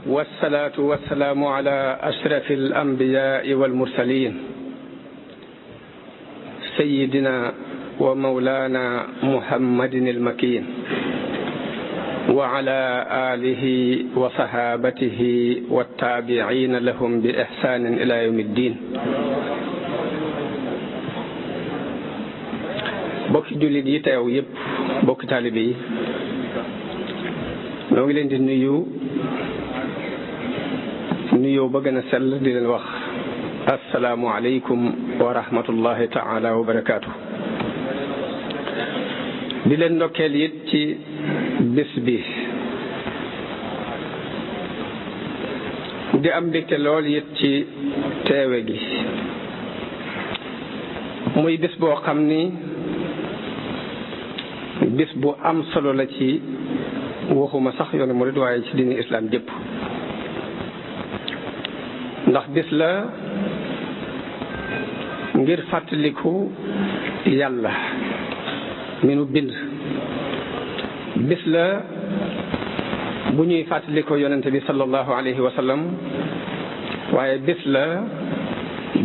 والصلاة والسلام على أشرف الأنبياء والمرسلين سيدنا ومولانا محمد المكين وعلى آله وصحابته والتابعين لهم بإحسان إلى يوم الدين. bokki jullit yi teew yépp bokki taalibe yi noo ngi leen di nuyoo ba gën a sell di leen wax assalaamu aleykum wa rahmatullahi taala wa barakaatu. di leen ndokkeel it ci bés bi di am mbégte lool it ci teewe gi muy bés boo xam ni bés bu am solo la ci waxuma sax yoonu murid waaye ci diini islam jëpp, ndax bés la ngir fàttaliku yàlla mi nu bind, bés la bu ñuy fàttaliku yonente bi sallallahu alayhi wa sallam, waaye bés la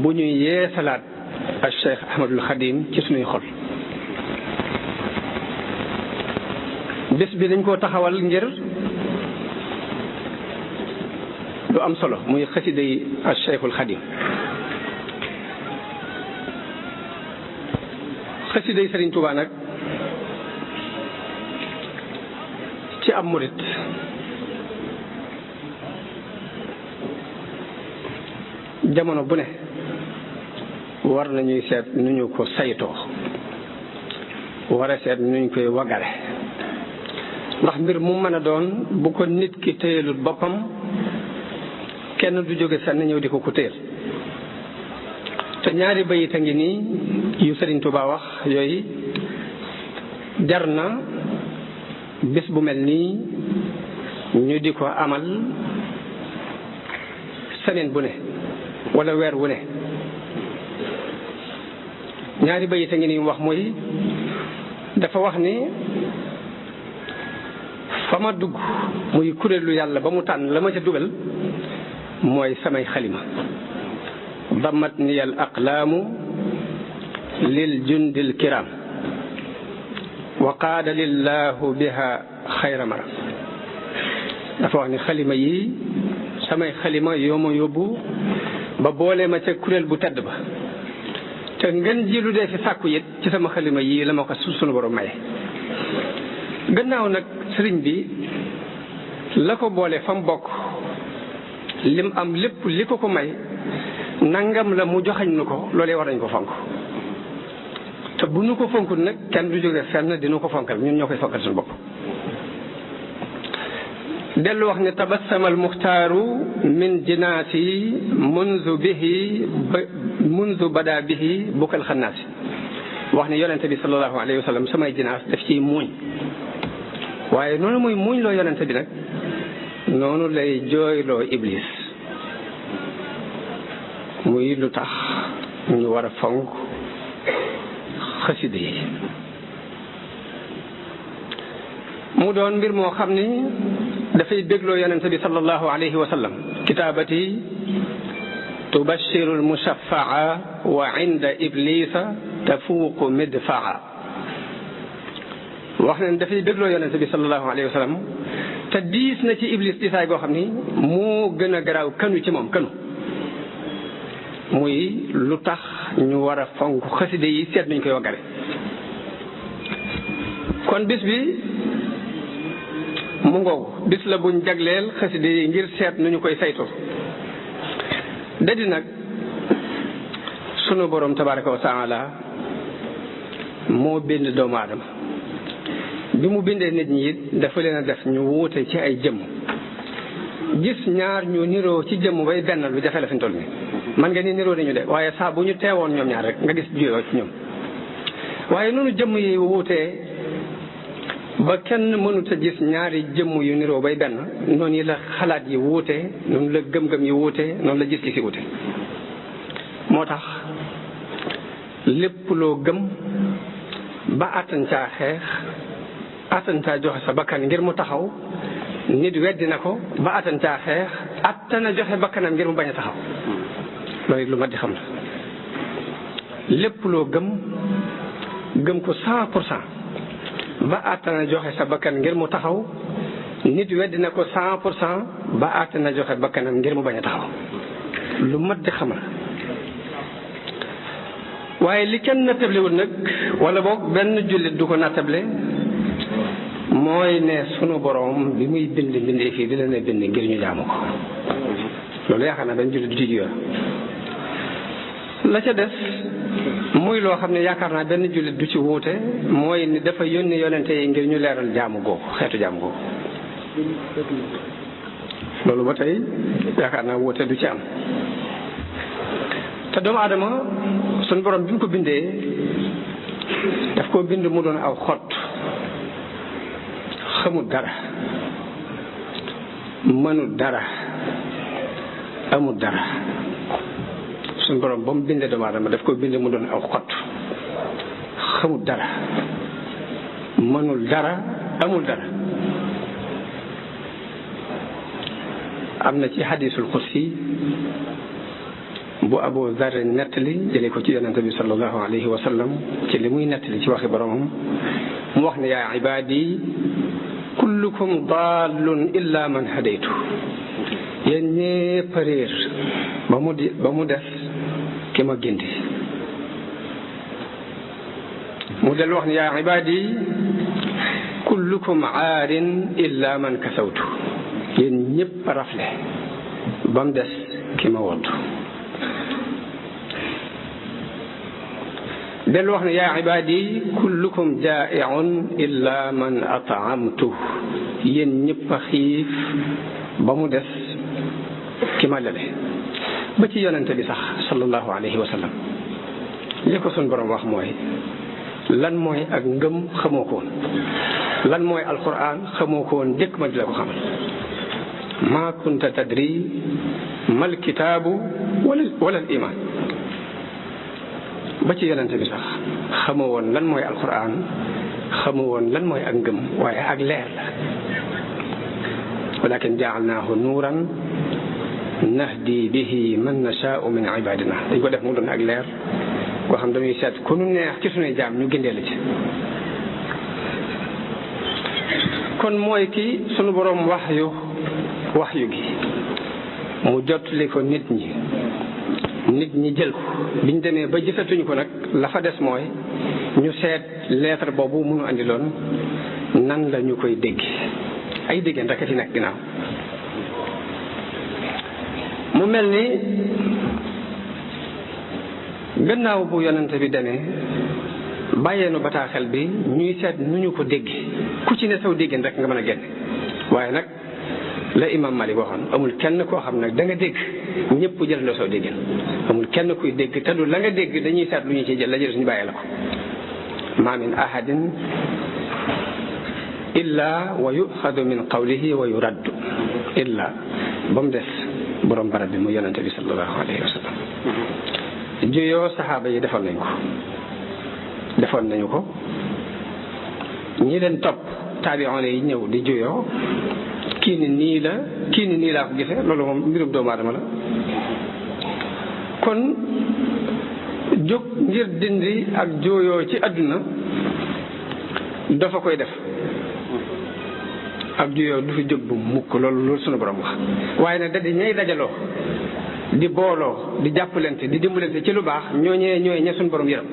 bu ñuy yeesalaat al Cheikh Ahmadul Xadim ci suñuy xol. bés bi dañ koo taxawal ngir lu am solo muy xasida yi al Cheikhul Xadim. xasida yi Sëriñ Tuubaa nag ci am murit jamono bu ne war nañuy seet nu ñu ko saytoo, war a seet nu ñu koy wagare, ndax mbir mu mën a doon bu ko nit ki téyelut boppam kenn du jóge sànni ñëw di ko téyel. te ñaari bayit a ngi nii yu Sëriñ Tuubaa wax yooyu jar na bés bu mel nii ñu di ko amal semaine bu ne wala weer wu ne. ñaari bayit a ngi nii wax muy dafa wax ni fa ma dugg muy kuréelu yàlla ba mu tànn la ma ca dugal mooy samay xalima. damat niyal aqlaamu lil jundil kiram wa qaada lillahu biha xayra mara. dafa wax ni xalima yi samay xalima yoo ma yóbbu ba boole ma ca kuréel bu tedd ba, te ngeen ji lu dee fi sàkku it ci sama xalima yi la ma ko sunu borom maye. gannaaw nag sëriñ bi la ko boole fa mu bokk lim am lépp li ko may nangam la mu joxañ nu ko, loolee war nañ ko fonk. te bu nu ko fonkul nag kenn du jóge fenn dinu ko fonkal, ñun ñoo koy fonkal suñu bopp. dellu wax ne tabassama al muxtaaru min jinaati munzu bada bihi bukkal xannaasi. wax ne yonente bi sallallahu alayhi wa sallam samay jinaas daf ciy muuñ, waaye noonu muy muuñ loo yonente bi nag noonu lay jooyloo iblis. muy lu tax ñu war a fonk xasida yi. mu doon mbir moo xam ni dafay bégloo yonente bi sallallahu alayhi wa sallam. kitaabati tubashiru almushafaa wa inda iblisa tafuuqu midfaa. wax nañ dafay bégloo yonente bi sallallahu alayhi wa sallam te diis na ci iblis diisaay goo xam ni moo gën a garaaw kanu ci moom kanu. muy lu tax ñu war a fonk xaside yi seet nañ koy waggare. kon bis bi mu ngoogu bis la buñ jagleel xaside yi ngir seet nu ñu koy saytoo. dadi nag sunu borom tabaraka wa taala moo bind doomu aadama. bi mu bindee nit ñi it dafa leen a def ñu wuute ci ay jëmm. gis ñaar ñu niroo ci jëmm bay benn lu jafe la fi ñu toll nii. man nga ni niroo nañu de waaye saa bu ñu teewoon ñoom ñaar rek nga gis juyoo ci ñoom. waaye noonu jëmm yi wuutee ba kenn mënut a gis ñaari jëmm yu niroo bay benn, noonu la xalaat yi wuutee, noonu la gëm-gëm yi wuutee, noonu la gis-gis yi wuute. moo tax lépp loo gëm ba attan caa xeex attan caa joxe sa bakkan ngir mu taxaw nit weddi na ko ba attan caa xeex attana joxe bakkanam ngir mu bañ a taxaw loolu lu mat di xam la. lépp loo gëm ko 100% ba attana joxe sa bakkan ngir mu taxaw nit weddi na ko 100% ba attana joxe bakkanam ngir mu bañ a taxaw lu mat di xam la. waaye li kenn nattablewul nag wala boog benn jullit du ko nattable mooy ne sunu borom bi muy bind bindee fii di leen a bind ngir ñu jaamu ko loolu yaakaar naa benn jullit du ci jiwa la ca des muy loo xam ne yaakaar naa benn jullit du ci wuute mooy ni dafa yónni yonente yi ngir ñu leeral jaamu googu xeetu jaamu googu loolu ba tey yaakaar naa wuute du ci am te doomu aadama sunu borom bi mu ko bindee daf koo bind mu doon aw xott xamul dara mënul dara amul dara suñu borom ba mu bindee doomu aadama daf ko bind mu doon aw xott xamul dara mënul dara amul dara. am na ci hadisul qudsi bu Abu Zarr nettali jëlee ko ci yonente bi sallallahu alayhi wa sallam ci li muy nettali ci waxi boromam mu wax ne yaa ibaadi kullukum dallun illa man hadaytu yéen ñépp a réer ba mu des ki ma gindi mu del wax ne yaa ibaadi kullukum aarin illa man kasawtu yéen ñépp a rafle ba mu des ki ma wottu del wax ne yaa ibaadi kullukum jaa'i'un illa man at'amtu yéen ñëpp a xiif ba mu des ki ma lele ba ci yonente bi sax sallallahu alayhi wa sallam li ko sun borom wax mooy lan mooy ak ngëm xamoo ko woon lan mooy alquran xamoo ko woon jëkk ma di la ko xamal ma kunta tadri mal kitaabu wala al iman ba ci yonente bi sax xamoo woon lan mooy alquran xamoo woon lan mooy ak ngëm waaye ak leer la walakin jaalnaahu nuuran nahdi bihi man nashaau min ibadina dañ ko def mu doon ak leer koo xam dañuy seet ku nu neex ci suñuy jaam ñu gindee la ci kon mooy ki sunu boroom waxyu gi mu jottali ko nit ñi jël ko biñ demee ba gisatuñu ko nag la fa des mooy ñu seet lettre boobu mënu andiloon nan la ñu koy dégg ay déggeen rek a ci nekk ginnaaw mu mel ni gannaaw bu yonente bi demee bàyyeenu bataaxel bi ñuy seet nu ñu ko dégg ku ci ne saw déggeen rek nga mën a génne waaye nag la imam Malik waxoon amul kenn koo xam nag da nga dégg ñëpp jëlandoo saw déggeen amul kenn kuy dégg te du la nga dégg dañuy seet lu ñu ciy jël la jël suñu bàyyee la ko ma min ahadin illa wa yuxadu min qawlihi wa yuraddu illa ba mu des borom barab bi mu yonente bi sallallahu alayhi wa sallam juyoo saxaaba yi defoon nañu ko ñi leen topp taabi'oon yi ñëw di juyoo kii ni nii laa ko gisee loolu moom mbirum doomu aadama la kon jóg ngir dindi ak jooyoo ci àdduna dafa koy def ak jooyoo du fi jóg bu mukk loolu sunu borom wax waaye nag da di ñay dajaloo di booloo di jàppalante di dimbalante ci lu baax ñooy ña sunu borom yërëm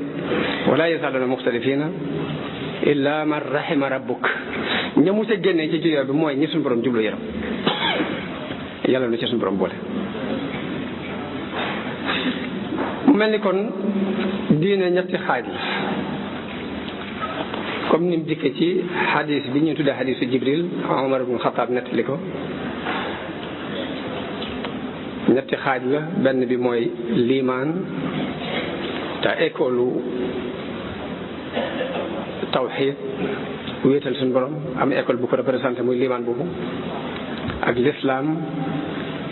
wala yazaaluna muxtalifiina illa man rahima rabbuk ña mu ca génnee ci juyoo bi mooy ñi suñu borom jublu yaram yàlla na ci suñu borom boole. mu mel ni kon diine ñetti xaaj la comme ni mu dikkee ci xadis bi ñuy tuddee xadisu Jibril Omar ibn Xataab nettali ko ñetti xaaj la benn bi mooy liimaan te école tawxiid wéetal suñu borom am école bu ko représenté muy liimaan boobu ak l'islam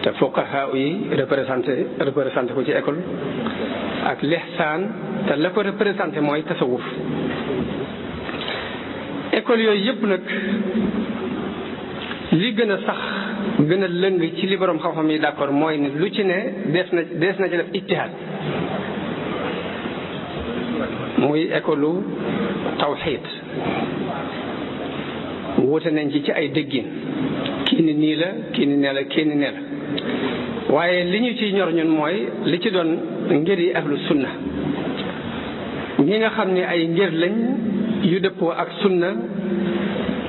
te fuqaha yi représenté ko ci école ak lihsaan te la ko représenté mooy tasawuf école yooyu yëpp nag li gën a sax gën a lëng ci li borom xam-xam yi d'accord mooy ne lu ci ne dees na ci def ijtihaad muy école tawxiid wuute nañ ci ay déggin kii ni nii la kii ni nee la kii ni nee la waaye li ñu ciy ñor ñun mooy li ci doon ngir yi ahlu sunna ñi nga xam ne ay ngir lañ yu dëppoo ak sunna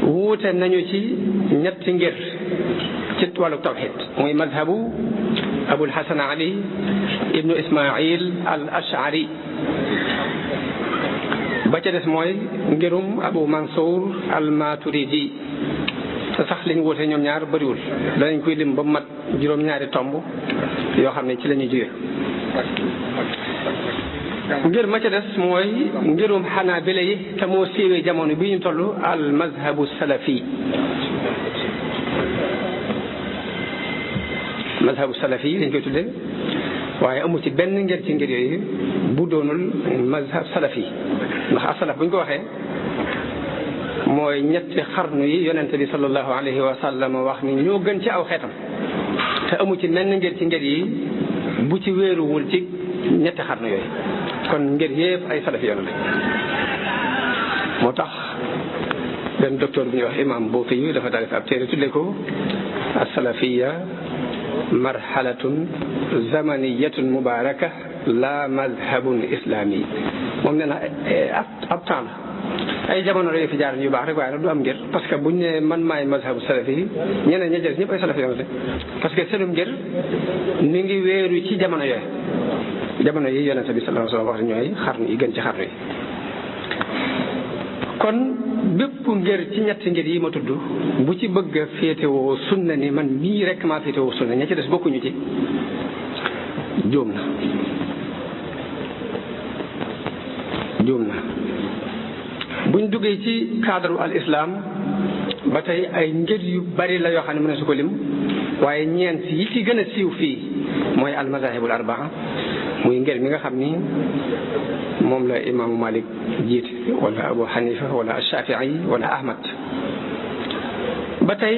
wuute nañu ci ñetti ngir ci wàllu tawxid muy madhabu abul hasan ali ibnu ismail al ashari ba ca des mooy ngirum abu mansour al maturidi te sax liñ wuute ñoom ñaar bëriwul danañ koy lim ba mat juróom-ñaari tomb yoo xam ne ci la ñuy jóge ngir ma ca des mooy ngirum xanaabila yi te moo siiwee jamono bi ñu toll al mazhabu salafi mazhabu salafi yi dañ koy tuddee waaye amu ci benn ngir ci ngir yooyu bu doonul mazhab salafi ndax asalaf bu ñu ko waxee mooy ñetti xarnu yi yonente bi sallallahu alayhi wa sallam wax ni ñoo gën ci aw xeetam te amu ci menn ngir ci ngir yi bu ci wéeruwul ci ñetti xarnu yooyu kon ngir yëpp ay salafi yoon la moo tax benn docteur bu ñuy wax imam Bouti yu dafa daal ab téere tudde ko as-salafiyya marhalatun zamaniyatun mubaraka la madhabun islami moom nee na ab temps ay jamono la fi jaar yu baax rek waaye nag du am ngir parce que buñ ne man maay mazhabu salafi yi ñeneen ña jël ñëpp ay salafi yoon la parce que seenum ngir mi ngi wéeru ci jamono yooyu jamono yi yonente bi sallallahu alayhi wa sallam wax ñooy xarnu yi gën ci xarnu yi kon bépp ngir ci ñetti ngir yi ma tudd bu ci bëgg a féetewoo sunna ni man mii rek maa féetewoo sunna ña ci des bokkuñu ci juum na buñ duggee ci cadre al islam ba tey ay ngir yu bari la yoo xam ne mën na su ko lim waaye ñeent yi ci gën a siiw fii mooy al mazahibul arbaa muy ngir mi nga xam ni moom la imaamu Malik jiite wala Abu Hanifa wala Shafii wala Ahmad ba tey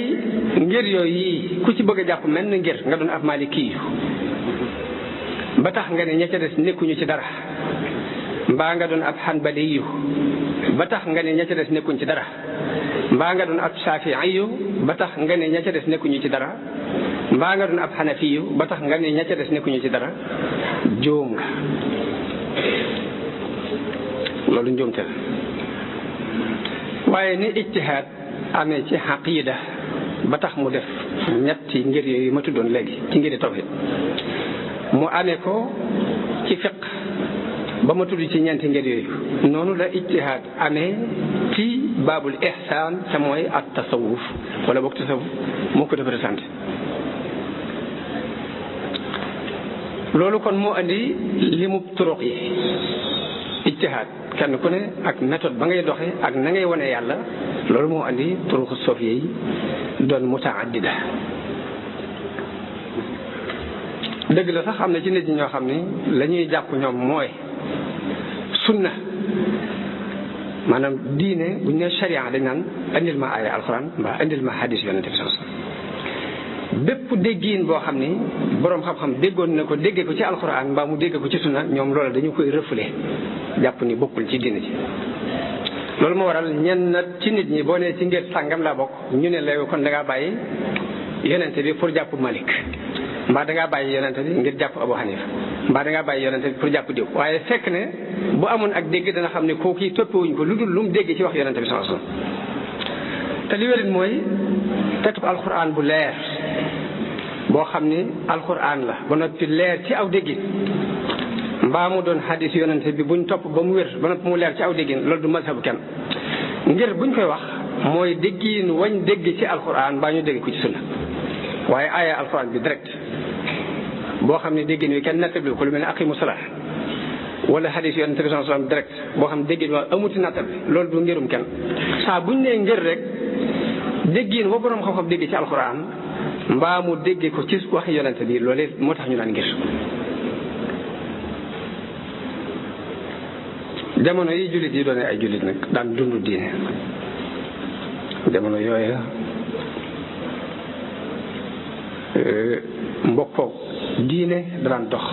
ngir yooyu yi ku ci bëgg a jàpp mel ni ngir nga doon ab Maliki ba tax nga ne ña ca des nekkuñu ci dara mbaa nga doon ab Hanbali ba tax nga ne ña ca des nekkuñ ci dara mbaa nga doon ab Shafii ba tax nga ne ña ca des nekkuñu ci dara mbaa nga doon ab Hanafi ba tax nga ne ña ca des nekkuñu ci dara jóom nga loolu njuumte la waaye ni ijtihaad amee ci aqida ba tax mu def ñetti ngir yooyu ma tuddoon léegi ci ngiri tawhid mu amee ko ci fiq ba ma tudd ci ñeenti ngir yooyu noonu la ijtihaad amee ci baabul ihsaan te mooy at tasawuf wala boog tasawuf moo ko représenté loolu kon moo andi limu turuq yi ijtihaad kenn ku ne ak méthode ba ngay doxe ak na ngay wane yàlla loolu moo andi turuq sofiya yi doon mutaaddida dëgg la sax am na ci nit ñi ñoo xam ni la ñuy jàpp ñoom mooy sunna maanaam diine bu ñu nee sharia dañ naan indil ma aaya alquran mbaa indil ma hadis yonente bi sallallahu alayhi wasallam bépp déggiin boo xam ni boroom xam-xam déggoon na ko déggee ko ci alquran mbaa mu dégg ko ci sunna ñoom loolu dañu koy refoulé jàpp ni bokkul ci diine ji loolu moo waral ñenn ci nit ñi boo nee ci ngir sàngam laa bokk ñu ne la kon da ngaa bàyyi yonente bi pour jàpp Malik mbaa da ngaa bàyyi yonente bi ngir jàpp Abu Hanifa mbaa da ngaa bàyyi yonente bi pour jàpp diw waaye fekk ne bu amoon ak dégg dana xam ne kooku yi toppewuñ ko lu dul lu mu dégg ci wax yonente bi sallallahu alayhi wasallam te li wérit mooy tekkub alquran bu leer boo xam ni alquran la ba noppi leer ci aw déggin mbaa mu doon hadis yonente bi buñ topp ba mu wér ba noppi mu leer ci aw déggin loolu du mazhabu kenn ngir buñ koy wax mooy déggin wañ dégg ci alquran mbaa ñu dégg ko ci sunna waaye aaya alquran bi direct boo xam ne déggin wi kenn nattabil ko lu mel ne aqimu salaat wala hadis yonente bi sallallahu alayhi wasallam direct boo xam ne déggin wa amuti nattab loolu du ngirum kenn saa buñ nee ngir rek déggin wa borom xam-xam dégg ci alquran mbaa mu dégg ko ci waxi yonente bi loolee moo tax ñu naan ngir jamono yi jullit yi doone ay jullit nag daan dund diine jamono yooya mbokkoo diine daan dox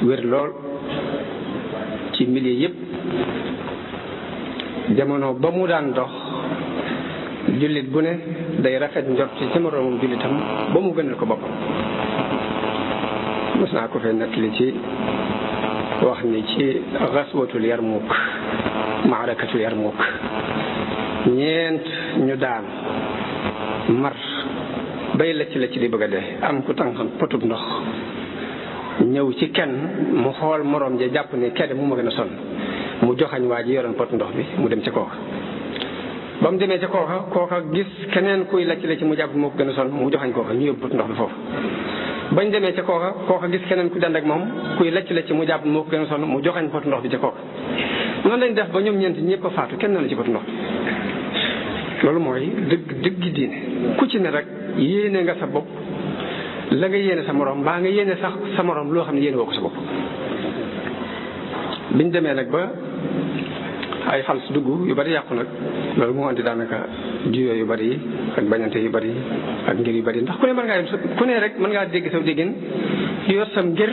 wér lool ci milieu yépp. jamono ba mu daan dox jullit bu ne day rafet njort ci moroomam jullitam ba mu gënal ko boppam. mos naa ko fee nettali ci wax ni ci gaswatul Yarmuk, maarakatul Yarmuk, ñeent ñu daan mar bay la ci di bëgg a dee am ku tànqam potub ndox ñëw ci kenn mu xool moroom ja jàpp ne kenn mu ma gën a sonn mu joxañ waa ji yoroon pot ndox bi mu dem ca kooka. ba mu demee ca kooka gis keneen kuy lacc la ci mu jàpp moo ko gën a sonn mu joxañ kooka ñu yóbbu pot ndox bi foofu. bañ demee ca kooka gis keneen ku dend ak moom kuy lacc la ci mu jàpp moo ko gën a sonn mu joxañ pot ndox bi ca kooka. noonu lañ def ba ñoom ñeent ñëpp a faatu kenn na ci pot ndox bi. loolu mooy dëgg diine ku ci ne rek yéene nga sa bopp la nga yéene sa morom mbaa nga yéene sax sa morom loo xam ne yéene woo ko sa bopp. biñ demee nag ba ay xals dugg yu bari yàqu nag loolu moo andi daanaka juyoo yu bari yi ak bañante yu bari ak ngir yu bari ndax ku ne rek mën ngaa dégg saw déggin di yor sam ngir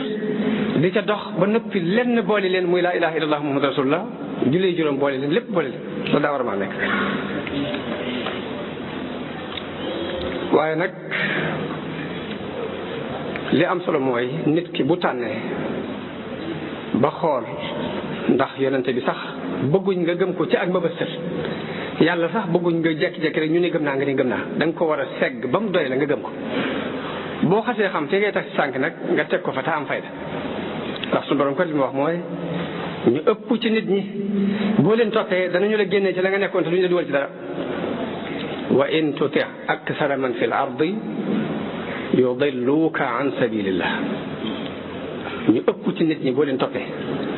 di ca dox ba noppi lenn boole leen muy laa ilaha illallah muhammad rasulullah jullee juróom boole leen lépp boole leen loolu daa war a maa nekk. waaye nag li am solo mooy nit ki bu tànnee ba xool ndax yonente bi sax bëgguñ nga gëm ko ci ak mbëbësër yàlla sax bëgguñ nga jekki-jekki rek ñu ne gëm naa nga ni gëm naa da nga ko war a segg ba mu doy la nga gëm ko. boo xasee xam te ngay tax ci sànk nag nga teg ko fa te am fayda ndax suñu borom ko li mu wax mooy ñu ëpp ci nit ñi boo leen toppee danañu la génnee ci la nga nekkoon te duñu la dugal ci dara. wa in tuti aksara man fi l ardi yudilluka an sabilillah ñu ëpp ci nit ñi boo leen toppee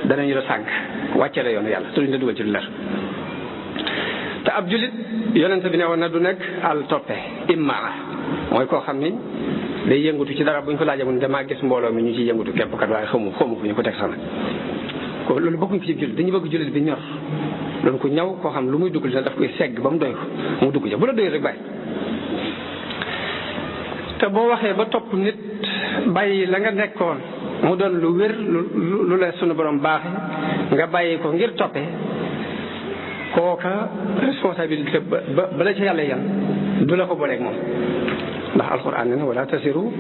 danañu la sànk wàcce la yoonu yàlla te duñu la dugal ci lu leer. te ab julit yonente bi ne woon na du nekk al toppe immaa mooy koo xam ni day yëngutu ci dara buñ ko laajee mun damaa gis mbooloo mi ñu ciy yëngutu képp kat waaye xamu fu ñu ko teg sax nag ko loolu bëgguñ ko ci julit dañu bëgg julit bi ñor doon ko ñaw koo xam lu muy dugg dina daf koy segg ba mu doy ko mu dugg ca bu la doy rek bàyyi. te boo waxee ba topp nit bàyyi la nga nekkoon mu doon lu wér lu la sunu borom baaxe nga bàyyi ko ngir toppe kooka responsabilité ba la ci yàlla yan du la ko booleeg moom ndax alquran ne wala tasiru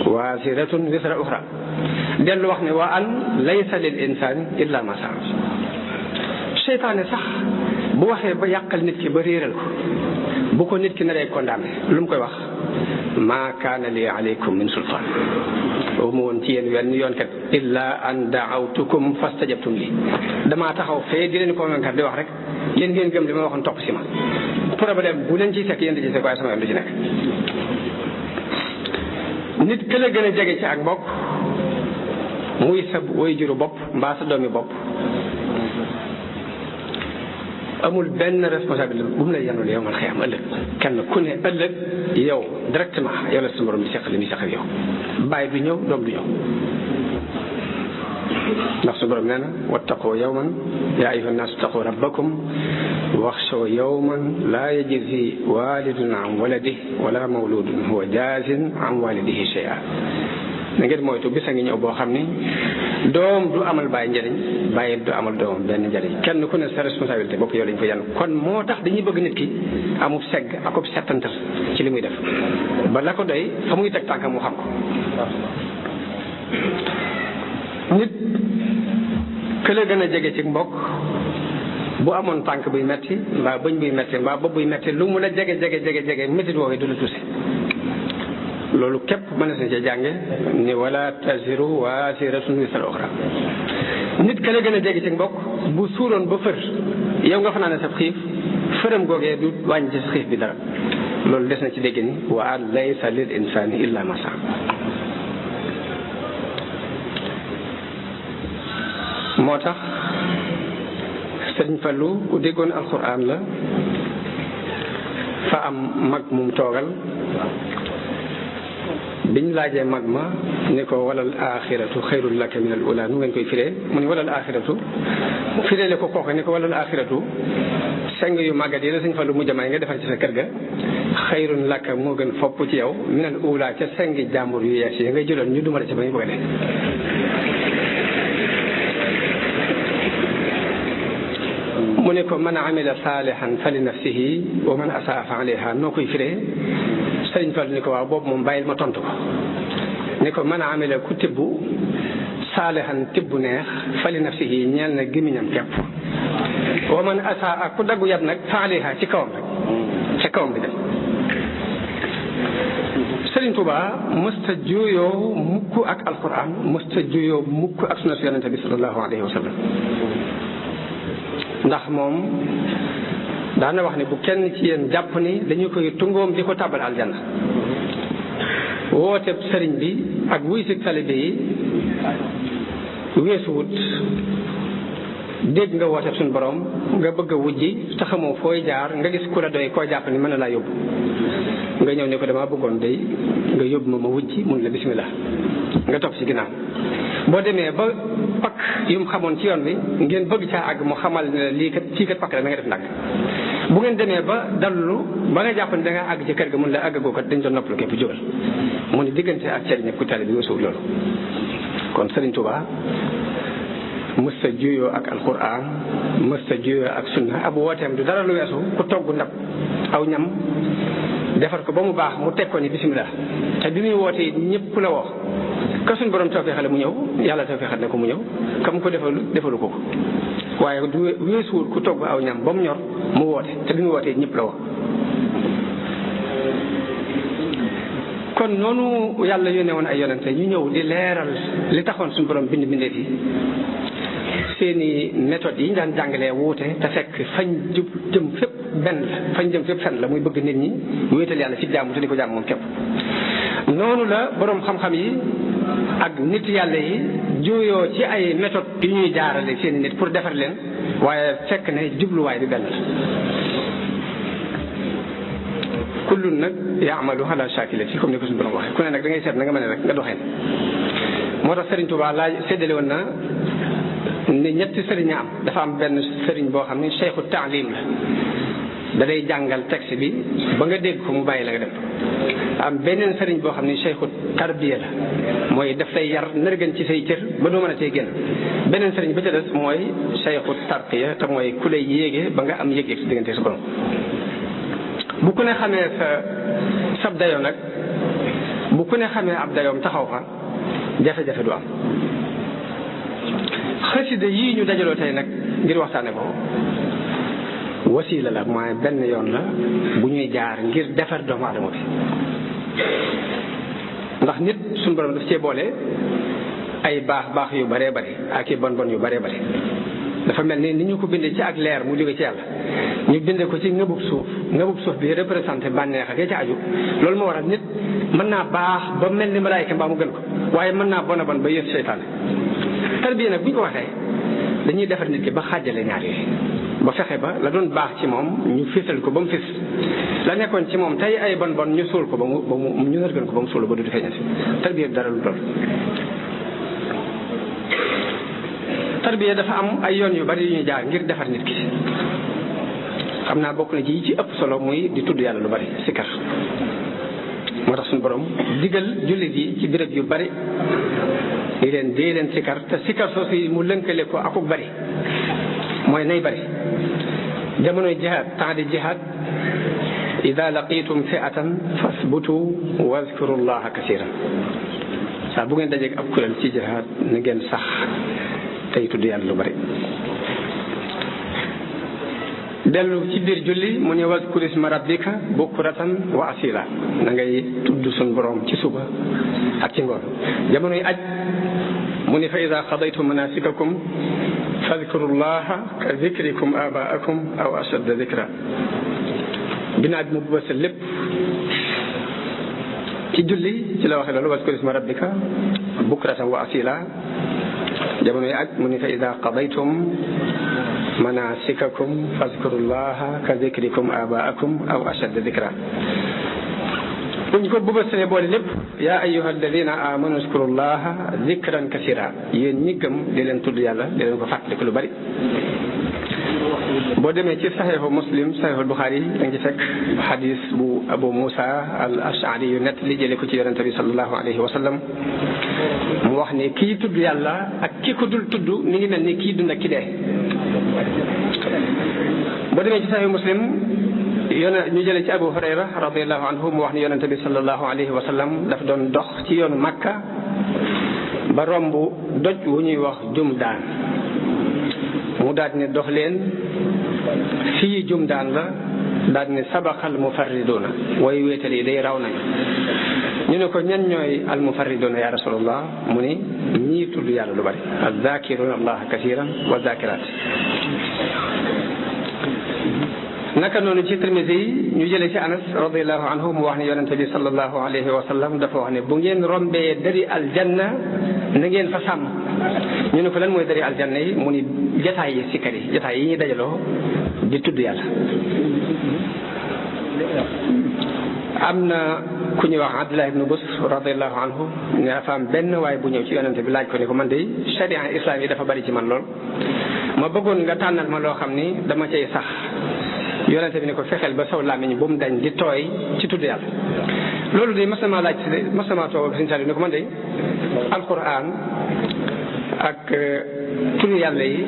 waasiratun wisra uxra dellu wax ne wa an laysa lil insani illa ma saa. seytaane sax bu waxee ba yàqal nit ki ba réeral ko bu ko nit ki naree condamné lu mu koy wax maa kaana li alaykum min sultaan boobu ma woon ci yéen wenn yoon kat illa an daawtukum fastajabtum li damaa taxaw fee di leen convaincre di wax rek yéen ngeen gëm li ma waxoon topp si ma problème bu leen ciy fekk yéen di ci fekk waaye sama yoon du ci nekk. nit ki la gën a jege ci ak mbokk muy sa way juru bopp mbaa sa doomi bopp amul benn responsabilité bu mu lay yanul yow man xëy am ëllëg kenn ku ne ëllëg yow directement yow la sa borom di seqal li muy seqal yow bàyyi du ñëw doom du ñëw ndax su borom nee na wattaqoo yawman yaa ayyuha nnaasu ttaqoo rabbakum waxshaw yawman laa yajzi walidun an waladihi wala mawludun huwa jaazin an walidihi shay'an na ngeen moytu bisa ngi ñëw boo xam ni doom du amal bàyyi njëriñ bàyyi du amal doomam benn njëriñ kenn ku ne sa responsabilité bopp yow lañ ko yan kon moo tax dañuy bëgg nit ki amub segg akub settantal ci li muy def ba la ko doy fa muy teg tànkam mu xam ko. nit ke la gën a jege ci mbokk bu amoon tànk buy metti mbaa bëñ buy metti mbaa bopp buy metti lu mu la jege métit woowee du la tuusi. loolu képp mën na ci jànge ni wala taziru waasiratun wisra uxra. nit ka la gën a jege ci mbokk bu suuroon ba fër yow nga fanaane sab xiif fëram googee du wàññi ci sa xiif bi dara loolu des na ci dégg ni wa an laysa lil insani illa ma saa. moo tax sëriñ Fallu ku déggoon alxuraan la fa am mag mum toogal biñ laajee mag ma ni ko walal axiratu xayrul laka min al ula nu ngeen koy firee mu ni walal axiratu firee le ko kooku ni ko walal axiratu seng yu màggat yi la sëñ Fallu mu jamaay nga defar ci sa kër ga xayrun laka moo gën fopp ci yow minal uulaa ca sengi jàmbur yu yees yi ngay jëloon ñu dumale ci ba ñu bëgg a dee. mu ne ko man amila saalihan fa li nafsihi wa man asaa fa alayha noo koy firee Sëriñ Fall ni ko waaw boobu moom bàyyil ma tontu ko ni ko man amila ku tibbu saalihan tibbu neex fa li nafsihi ñeel na gémmiñam képp wa man asaa ak ku daggu yab nag fa alayha ci kawam rek ca kawam bi dem. Sëriñ Tuubaa mësta juyoo mukk ak alquran mësta juyoo mukk ak sunna yonente bi sallallahu alayhi wa sallam ndax moom daana wax ne bu kenn ci yéen jàpp ni dañu koy tungoom di ko tàbbal aljanna woote sëriñ bi ak wuy si talibe yi weesuwut dégg nga woote suñu borom nga bëgg a wujji te xamoo fooy jaar nga gis ku la doy koo jàpp ni mën na laa yóbbu nga ñëw ne ko damaa bëggoon day nga yóbbu ma wujji mun la bismillah nga topp ci ginnaaw boo demee ba pakk yu mu xamoon ci yoon bi ngeen bëgg caa àgg mu xamal ne lii kat fii kat pakk la da nga def ndànk bu ngeen demee ba dallu ba nga jàpp ne da nga àgg ci kër ga mun la àggagoo kat dañ doon noppalu képp jógal mu ne diggante ak sëriñ ku tali bi weesuwul loolu. kon Sëriñ Tuubaa mësta juyoo ak alquran mësta juyoo ak sunna ab wooteem du dara lu weesu ku togg ndab aw ñam defar ko ba mu baax mu teg ko ni bismillah te bi muy wootee ñëpp la woo ka suñ borom tawfeexale mu ñëw yàlla tawfeexal ne ko mu ñëw kam ko defalu ko waaye du weesuwul ku togg aw ñam ba mu ñor mu woote te bi muy wootee ñëpp la woo. kon noonu yàlla yónnee woon ay yonente ñu ñëw di leeral li taxoon suñu borom bind bindee fi seeni méthodes yi ñu daan jàngalee wuute te fekk fañ jëm fépp benn la fañ jëm fépp fenn la muy bëgg nit ñi wéetal yàlla ci jàmm te di ko jàmm moom képp. noonu la boroom xam-xam yi ak nit yàlla yi juyoo ci ay méthodes yu ñuy jaarale seeni nit pour defar leen waaye fekk ne jubluwaay bi benn la. kullun nag yaamalu ala shakilati comme ni ko suñu borom waxee ku ne nag da ngay seet na nga mën rek nga doxee moo tax Sëriñ Tuubaa laaj séddale woon na ni ñetti sëriñ am dafa am benn sëriñ boo xam ne cheikhu taalim la da day jàngal texte bi ba nga dégg ko mu bàyyi la nga dem am beneen sëriñ boo xam ne cheikhu tarbiya la mooy daf lay yar nërgën ci say cër ba doo mën a tey génn beneen sëriñ ba ca des mooy cheikhu tarqiya te mooy ku lay yéege ba nga am yëg-yëg si diggante sa borom bu ku ne xamee sab dayoo nag bu ku ne xamee ab dayoom taxaw fa jafe-jafe du am. xasida yii ñu dajaloo tey nag ngir waxtaane ko wasiila la mooy benn yoon la bu ñuy jaar ngir defar doomu aadama bi ndax nit suñu borom daf cee boole ay baax yu baree bari ak i bon yu baree bari dafa mel ni ñu ko bindee ci ak leer mu jóge ci yàlla ñu bindee ko ci ngëbub suuf bi représenté bànneex ak ca aju loolu moo waral nit mën naa baax ba mel ni malaayka mbaa mu gën ko waaye mën naa bon a bon ba yées seytaane. tarbiya nag bu ñu ko waxee dañuy defar nit ki ba xaajale ñaar yooyu ba fexe ba la doon baax ci moom ñu fisal ko ba mu fis la nekkoon ci moom tey ay bon ñu suul ko ba mu ñu nërgën ko ba mu suul ba du feeñati tarbiya dara lu doon. tarbiya dafa am ay yoon yu bari yu ñuy jaar ngir defar nit ki xam naa bokk na ci yi ci ëpp solo muy di tudd yàlla lu bari sikkar moo tax suñu borom digal jullit yi ci béréb yu bari di leen sikkar te sikkar soosu mu lënkale ko akuk bari mooy nay bari jamonoy jihaad temps de jihaad ida laqitum fi'atan fasbutu wazkuru llaha kasiran saa bu ngeen dajeeg ab kuréel ci jihaad na ngeen sax tey tudd yàlla lu bari dellu ci biir julli mu ne wazkur isma rabbika bukratan wa asila na ngay tudd suñ borom ci suba ak ci ngoon jamonoy aj mu ne fa ida qadaytum manasikakum fadkurullaha ka zikrikum abaakum aw ashadda zikra binaaj mu bësa lépp ci julli ci la waxe loolu wazkur isma rabbika bukratan wa asila jamonoy aj mu ne fa ida qadaytum manasikakum fazkurullaha ka zikrikum abaakum aw ashadda zikra buñ ko bëbësee boole lépp yaa ayyuha alladina amanu uzkurullaha zikran kasira yéen ñi gëm di leen tudd yàlla di leen ko fàttaliku lu bari boo demee ci saxiixu muslim saxiixul buxaari da nga ci fekk xadis bu abu musa al ashari yu nett li jële ko ci yonente bi sallallahu alayhi wa sallam mu wax ni kii tudd yàlla ak ki ko dul tudd mi ngi mel ni kii dund ak ki dee. boo demee ci saxiixu muslim ñu jële ci abu hurayra radiallahu anhu mu wax ni yonente bi sallallahu alayhi wa sallam daf doon dox ci yoonu makka ba romb doj wu ñuy wax jumdaan mu daal ne dox leen fii jumdaan la daal ne sabaqal mufarriduna way wéetal yi day raw nañu. ñu ne ko ñan ñooy al mufarriduna ya rasulullah mu ni ñii tudd yàlla lu bari azzakiruna allaha kasiran wa zakirat. naka noonu ci Tirmisi ñu jëlee ci Anas radiallahu anhu mu wax ne yonente bi sallallahu alayhi wa sallam dafa wax ne bu ngeen rombee dari aljanna na ngeen fa sàmm. ñu ne ko lan mooy dari aljanna yi mu ni jataay yi sikkar yi jataay yi ñuy dajaloo di tudd yàlla. am na ku ñuy wax Abdullah ibnu Busr radiallahu anhu ne dafa am benn waay bu ñëw ci yonente bi laaj ko ne ko man de sharia islam yi dafa bari ci man lool ma bëggoon nga tànnal ma loo xam ni dama cay sax. yonente bi ne ko fexeel ba saw làmmiñ bu mu dañ di tooy ci tudd yàlla. loolu de mas na maa laaj mas na maa toog ak Sëriñ Saliou ne ko man de alquran ak turu yàlla yi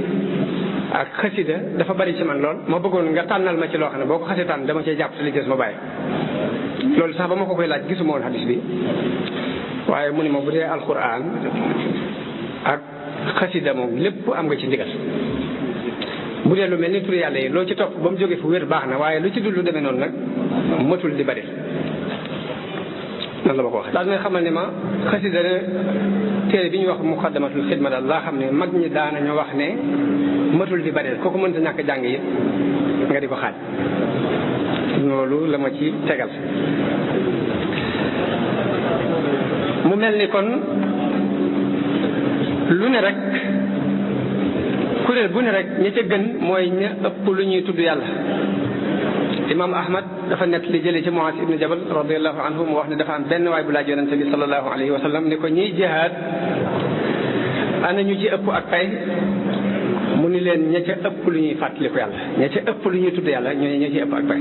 ak xasida dafa bari ci man lool ma bëggoon nga tànnal ma ci loo xam ne boo ko xasee tànn dama cee jàpp te li des ma bàyyi. loolu sax ba ma ko koy laaj gisuma woon hadis bi waaye mu ne ma bu dee alquran ak xasida moom lépp am nga ci ndigal. bu dee lu mel ni tur yàlla yi loo ci topp ba mu jógee fu wér baax na waaye lu ci dul lu demee noonu nag matul di bari nan la ma ko waxee. daal may xamal ni ma xasida ne téere bi ñuy wax muqaddamatul xidma daal laa xam ne mag ñi daanañu wax ne matul di bari kooku mënta ñàkk jàng it nga di ko xaaj. loolu la ma ci tegal. mu mel ni kon lu ne rek. kuréel bu ne rek ña ca gën mooy ña ëpp lu ñuy tudd yàlla. imam ahmad dafa nekk li jëlee ci Muaz ibnu Jabal radiallahu anhu mu wax ne dafa am benn waay bu laaj yonente bi sallallahu alayhi wa sallam ni ko ñiy jihaad ana ñu ci ëpp ak pay mu ni leen ña ca ëpp lu ñuy fàttaliku yàlla ña ca ëpp lu ñuy tudd yàlla ñooñu ña ci ëpp ak pay.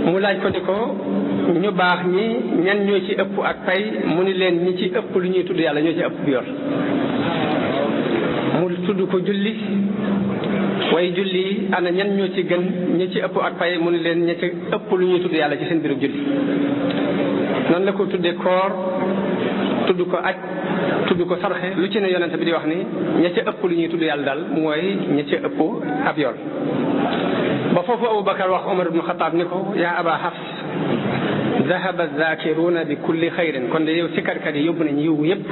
mu laaj ko ni ko ñu baax ñi ñan ñoo ci ëpp ak pay mu ni leen ñi ci ëpp lu ñuy tudd yàlla ñoo ci ëpp biyor. mu tudd ko julli waaye julli ana ñan ñoo ci gën ñi ci ëpp ak pay mu ni leen ña ci ëpp lu ñuy tudd yàlla ci seen biiru julli. noonu la ko tuddee koor tudd ko aj tudd ko sarxe lu ci ne yonente bi di wax ni ña ca ëpp lu ñuy tudd yàlla daal mooy ña ca ëpp ab yool. ba foofu Abubakar wax Omar ibnu Xataab ni ko yaa aba Hafs zahaba zakiruna bi kulli xayrin kon de yow sikkarkat yi yóbbu nañ yiw yëpp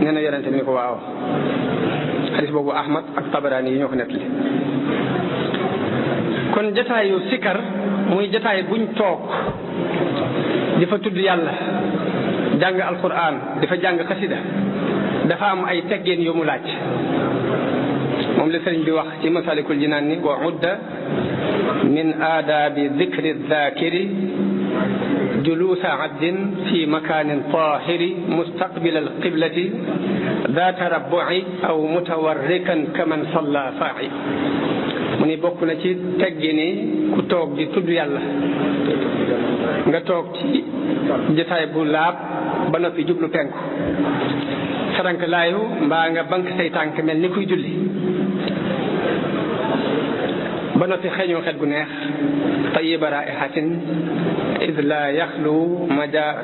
nee na yonente bi ni ko waaw. xadis boobu Ahmad ak Tabarani yi ñoo ko nettali. kon jataayu sikkar muy jataay buñ toog di fa tudd yàlla jàng alquran di fa jàng xasida dafa am ay teggeen yu mu laaj. moom la sëriñ bi wax ci masalikul jinaan ni wa udda min aadaabi dikri zakiri juluusa abdin fi makaanin taahiri mustaqbil alqiblati daa tarabbu'i aw mutawarrikan kaman salla faa'i. mu ni bokk na ci teggi ni ku toog di tudd yàlla nga toog ci jotaay bu laab ba noppi jublu penku sarank laayu mbaa nga bank say tànk mel ni kuy julli ba noppi xeeñoo xet gu neex tayyiba raihatin id la yaxlu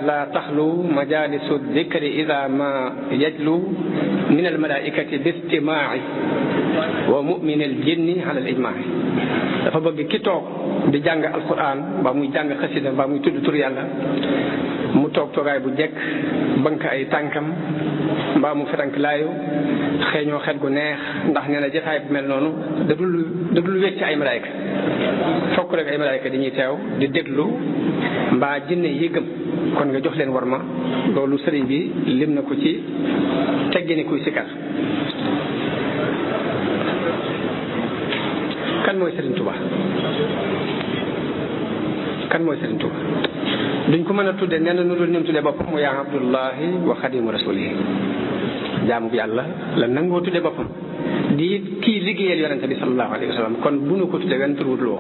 la taxlu majalisu dikri ida ma yajlu min almalaikati bistimaai wa mumin al jinni ala al ijmaai. dafa bëgg ki toog di jàng alquran mbaa muy jàng xasida mbaa muy tudd tur yàlla mu toog toogaay bu jekk bank ay tànkam mbaa mu fetank laayu xeeñoo xet gu neex ndax nee na jotaay bu mel noonu da dul wecc ay malaayka fokk rek ay malaayka dañuy teew di déglu mbaa jinne yi gëm kon nga jox leen war ma. loolu sëriñ bi lim na ko ci teggini kuy sikar. kan mooy Sëriñ Tuba kan mooy Sëriñ Tuba duñ ko mën a tudde nee na nu dul ñum tudde boppam mu yaa abdullahi wa xadimu rasulihi jaamu bi yàlla la nangoo tudde boppam di kii liggéeyal yonente bi sallallahu alayhi wa sallam kon bu nu ko tudde wenn tur wut loo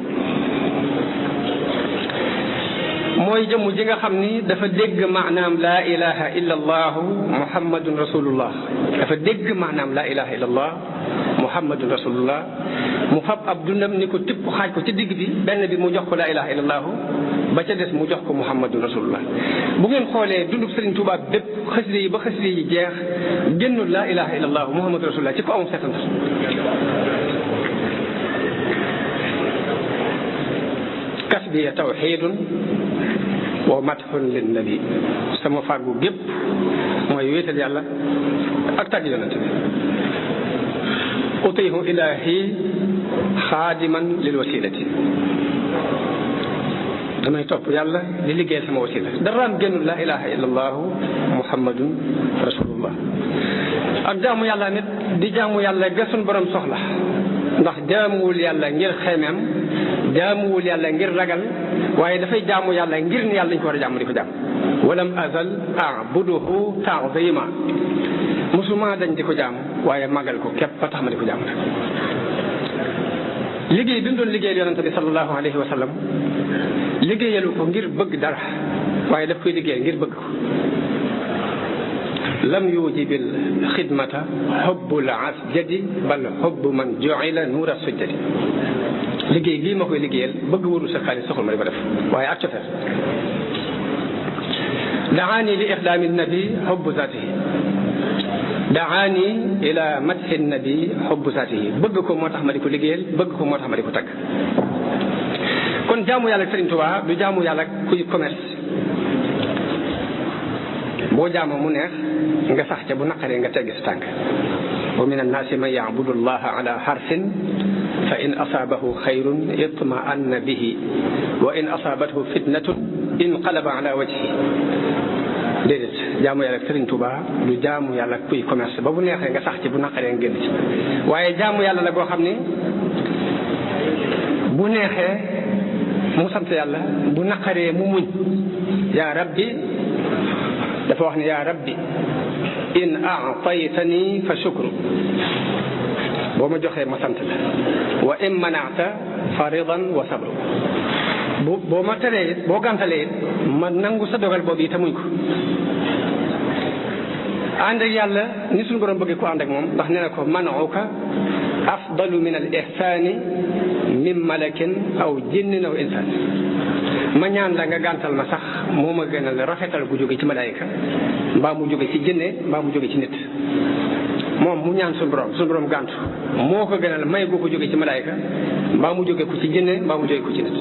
mooy jëmm ji nga xam ni dafa dégg maanaam laa ilaha illa allahu muhammadun rasulullah dafa dégg maanaam laa ilaha illa allah muhammadun rasulullah mu fab ab dundam ni ko tipp xaaj ko ci digg bi benn bi mu jox ko laa ilaha illa allahu ba ca des mu jox ko muhammadun rasulullah bu ngeen xoolee dundub Sëriñ Tuubaa bépp xasida yi ba xasida yi jeex génnul laa ilaha illa allahu muhammadun rasulullah ci ko amul seetantal kasbiya tawxiidun wa madxun linnabi sama fàggu gépp mooy wéetal yàlla ak tàgg yonente bi utiihu ilaahi xaadiman lil wasilati damay topp yàlla di liggéeyal sama wasila daraam génnul laa ilaha illa allahu muhammadun rasulullah ak jaamu yàlla nit di jaamu yàlla ga sun borom soxla ndax jaamuwul yàlla ngir xemeem jaamuwul yàlla ngir ragal waaye dafay jaamu yàlla ngir ni yàlla dañ ko war a jaamu di ko jaamu walam azal a'buduhu ta'zima musuma dañ di ko jaamu waaye magal ko képp ba tax ma di ko jaamu rek liggéey bi mu doon liggéeyal yonente bi sallallahu alayhi wa sallam liggéeyalu ko ngir bëgg dara waaye daf koy liggéeyal ngir bëgg ko lam yujibil xidmata xubbul asjadi bal xubbu man ju'ila nuura sujjadi liggéey lii ma koy liggéeyal bëgg wëru sa xaalis soxul ma di ko def waaye ak cofeel daani li ixdaami nabi xubbu zaatihi daani ila madxi nabi xubbu zaatihi bëgg ko moo tax ma di ko liggéeyal bëgg ko moo tax ma di ko tagg kon jaamu yàlla ak Sëriñ Tuubaa du jaamu yàlla kuy commerce boo jaamoo mu neex nga sax ca bu naqaree nga teggi sa tànk wa min annaasi man ya'budu allaha ala harfin fa in asaabahu xayrun itma'anna bihi wa in asaabathu fitnatun inqalaba ala wajhihi déedéet jaamu yàlla ak Sëriñ Tuubaa du jaamu yàlla kuy commerce ba bu neexee nga sax ci bu naqaree nga génn ci waaye jaamu yàlla la goo xam ni bu neexee mu sant yàlla bu naqaree mu muñ yaa rabbi dafa wax ne yaa rabbi in a'taytani fa shukru boo ma joxee ma sant la wa in mana'ta fa ridan wa sabru boo ma teree it boo gàntalee it ma nangu sa dogal boobu yi te muñ ko ànd ak yàlla ni suñu borom bëgg ko ànd ak moom ndax nee na ko man'uka afdalu min al ihsani min malakin aw jinnin aw insan ma ñaan la nga gàntal ma sax moo ma gënal rafetal gu jóge ci malaayika mbaa mu jóge ci jinne mbaa mu jóge ci nit moom mu ñaan suñu borom gàntu moo ko gënal may gu ko jóge ci malaayika mbaa mu jóge ko ci jinne mbaa mu jóge ko ci nit